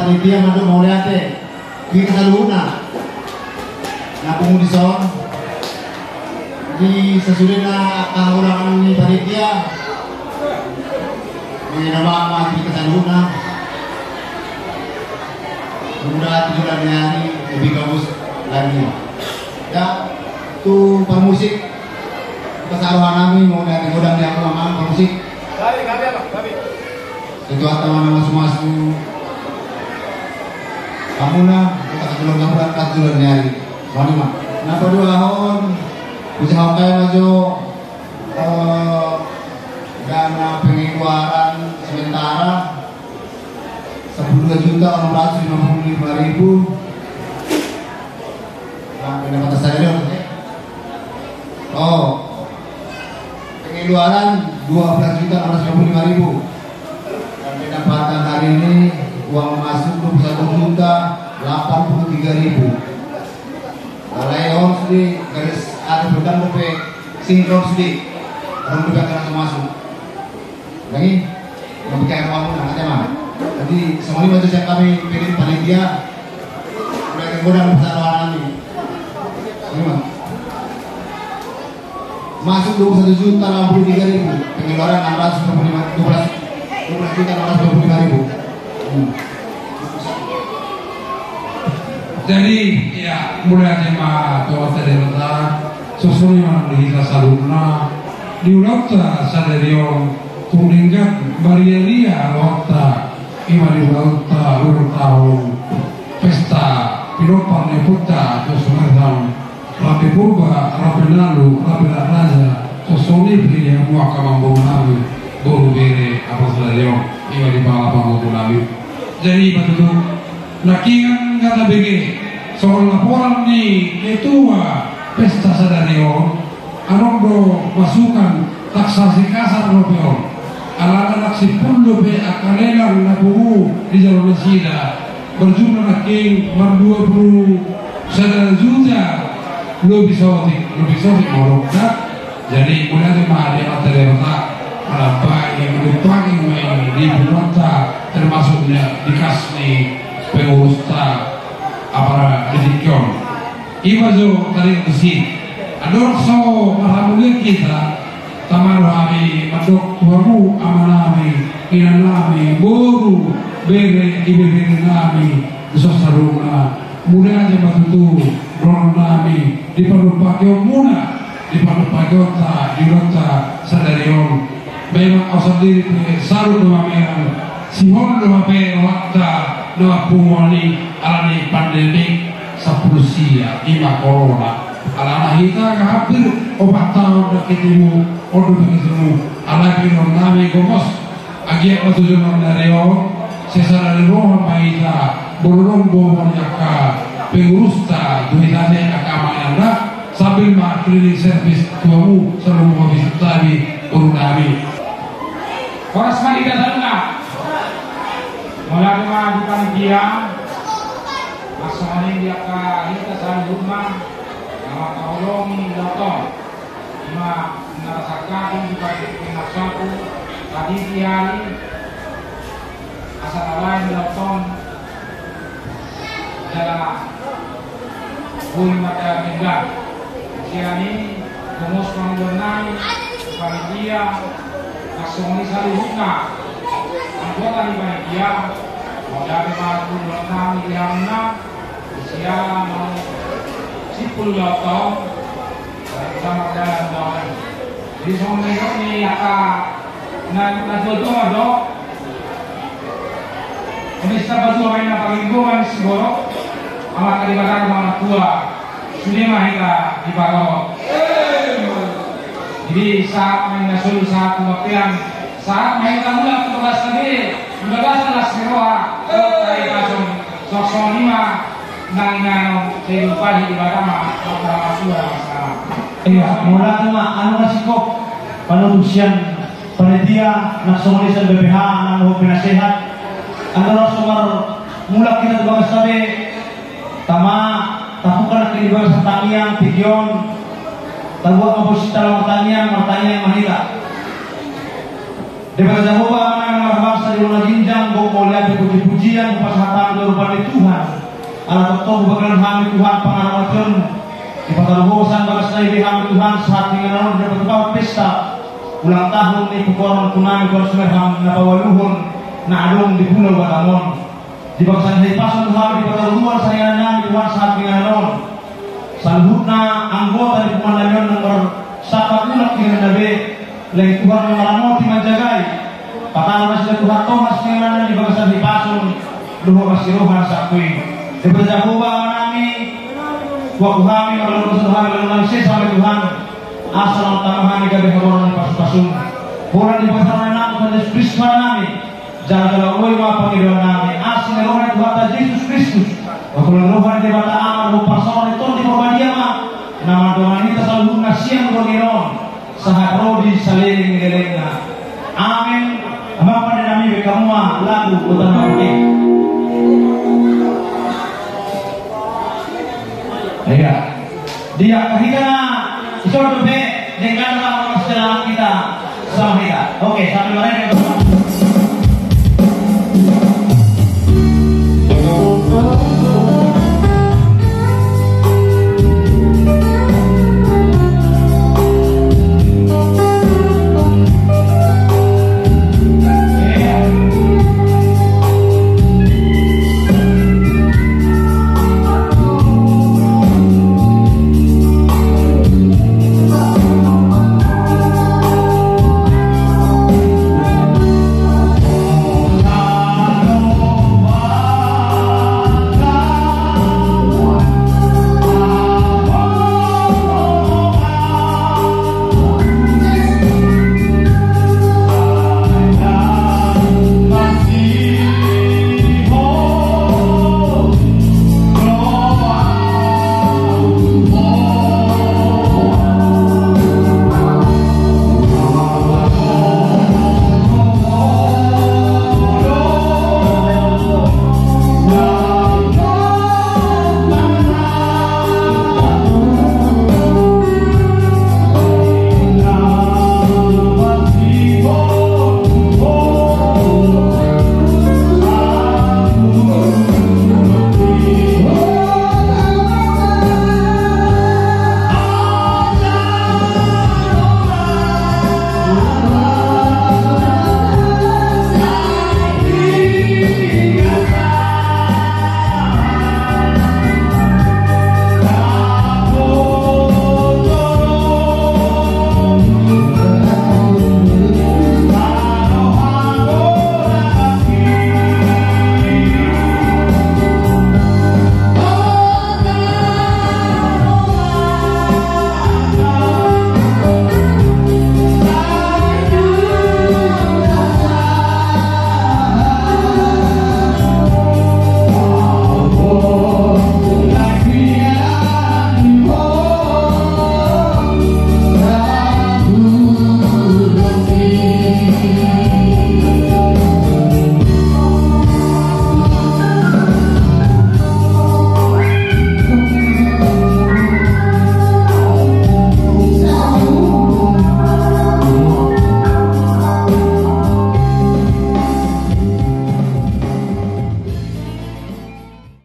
Panitia, madu mauliate. Wi kasaluhutna. Na pungudi son. Di sasudena kahagurangan ni panitia. Ni nama madu kasaluhutna. Mudah-mudahan tujulan ni hari lebih bagus lagi. Ya, tu pemusik. Kasarohan nami, mauliate godang ni aku, Amang, pemusik. Itu atawa na masu-masu. Kamu na, kita kebetulan kamu kan kebetulan nyari. Mani, Mak. Napa dua hon? Usaha kaya majo, eh, dana pengeluaran sementara sepuluh juta enam ratus lima puluh lima ribu. Nah, pendapatan saya dong, oke? Oh. Pengeluaran dua belas juta enam ratus lima puluh lima ribu. Dan pendapatan hari ini uang masuk dua puluh satu juta delapan puluh tiga ribu. Kalau yang harus di garis ada bukan lebih sinkron sedih. Orang juga kena masuk. Lagi, membuka ruang pun ada, Mang. Jadi, semua ini bantu siap kami pilih panitia. Udah yang godang besar orang ini. Ini, Mang. Masuk dua puluh satu juta enam puluh tiga ribu, pengeluaran enam ratus dua puluh lima, dua belas, dua belas juta enam ratus dua puluh lima ribu. Hmm. Jadi, ya, mauliate ma Toata Debata, sosoli ma di hita saluhutna, di ulaonta sadari on, tu denggan mariaria ulaonta, i ma di ulaonta ulang tahun pesta pinompa ni Puta Tosu Merham, Rape Purba, Rape Nalu, Rape Raraja, sosoli pe ya mua kamambo nami, boru bere, apa sadari on, i ma di bala pamambo nami. Jadi, patutu, nakingan gata bege, songon laporan ni ketua pesta sadari on, anon do masukan, taksasi kasar do pe on. Alana naksipul do pe angka lelang na pungu di jalo nasida. Berjumlah nangkin mardua puluh sada juta lebih sotik, lebih sotik morok, nah. Jadi, mauliate ma di Amanta Debata, manambai, manumpangi ma i di pungguanta, termasuk di kas ni pengurusta, apala di tingki on. I ma jo tadi besi. Andorang so marhamu lagi kita, tama do hami mandok tu hamu ama nami, ina nami, boru, bere, ibebere nami, di son saluhutna, mauliate ma tutu, dohonon nami, di panumpakion muna, di panumpa-, di ulaonta sadari on. Memang au sandiri pe salut do mamereng, sihol do hape rohanta na punguan i alani pandemi sampulu sia, i ma corona. Alana hita nga hampir opat taon nda ketemu, on do ketemu, alai dohonon nami gomos. Agia ma tujuan ni ari on, sesa dari roha ma hita, bororong bobo ni angka pengurusta, tu hita ni angka mananda, sambil ma cleaning service tu hamu, saluhut ma bisita nami, boru nami. Horas ma hita saluhutna. Mauliate ma di panitia, ma songon i di angka hita saluhutna, na mangkaholongi ulaonta. I ma na rasakati di pake pinasapu tadi di ari, asa na lain ulaonta on, jala boi ma da menggan. Sian i, gomos ma ulaon nai, panitia, na songon i saluhutna anggota ni panitia, mauliate ma tu ulaon nami di hamuna, sian na sipul ulaonta on, Selamat jalan, Bang. Jadi, songon i, angka na, na tua-tua do. Ini sahabat tua main apa lingkungan si borok. Amat kali bakal mana tua. Sudah mah kita di bawah. Jadi, saat main nasul, saat kematian, saat main kamu lah, kita bahas lagi. Kita bahas lah sewa. Oh, tadi langsung. Sok songon i ma nang inganan, sai lupa di ibadah ma, ma, ma, ma, ma. Iya, mauliate ma, anu, na sikop panutup sian panitia, na songon i sian B P H, na nuhut penasehat. Andorang so marmulak hita tu bagas tabe, tama, tapukan hita di bagas tangiang, tingki on, tabuat ma posisi dalam tangiang, martangiang ma hita. Debata Jahowa, Amanami na marhabangsa di ulaon na jinjang, gogo mauliate, puji-pujian, pasahat Kami Tuhan, ala toktok bagian kami Tuhan, pangaramation di pataluhosan bagas nai be kami Tuhan, saat tinggal dalam dapat Tuhan pesta ulang tahun ni pukoron kunami Tuhan Sumerham na pawaluhon na adong di Pulau Batam on. Di bagasan hipason Tuhan, di pataluhosan saingan nami Tuhan, saat tinggal dalam saluhutna anggota di pemandamion nomor sapa ulak tinggal na be, leng Tuhan mamaramoti manjagai. Patalo na sida Tuhan tohas tinggal na di bagasan hipason, luhut masi rohan sakui. Daripada Jahowa nami, kuaku hami, magalon dosa hami, magalon nami sesa hami Tuhan. Asal tamahan ni gabe haboran pasu-pasun. Boran di bagasan nami Tuhan Yesus Kristus nami. Jala-jala oi ma pangidoan nami, asi ni roha ni Tuhanta Jesus Kristus, makola roha ni Debata Ama, roha parsona ni Tondi Porbadia ma, na mandongani ita saluhutna siang doang inon, sahat rodi saleleng-lelengna. Amen. Amang pande nami be kamua lagu utama oke. Iya. Dia kahita na isordo be dengan lagu setelah kita sama kita. Oke, sambil mereka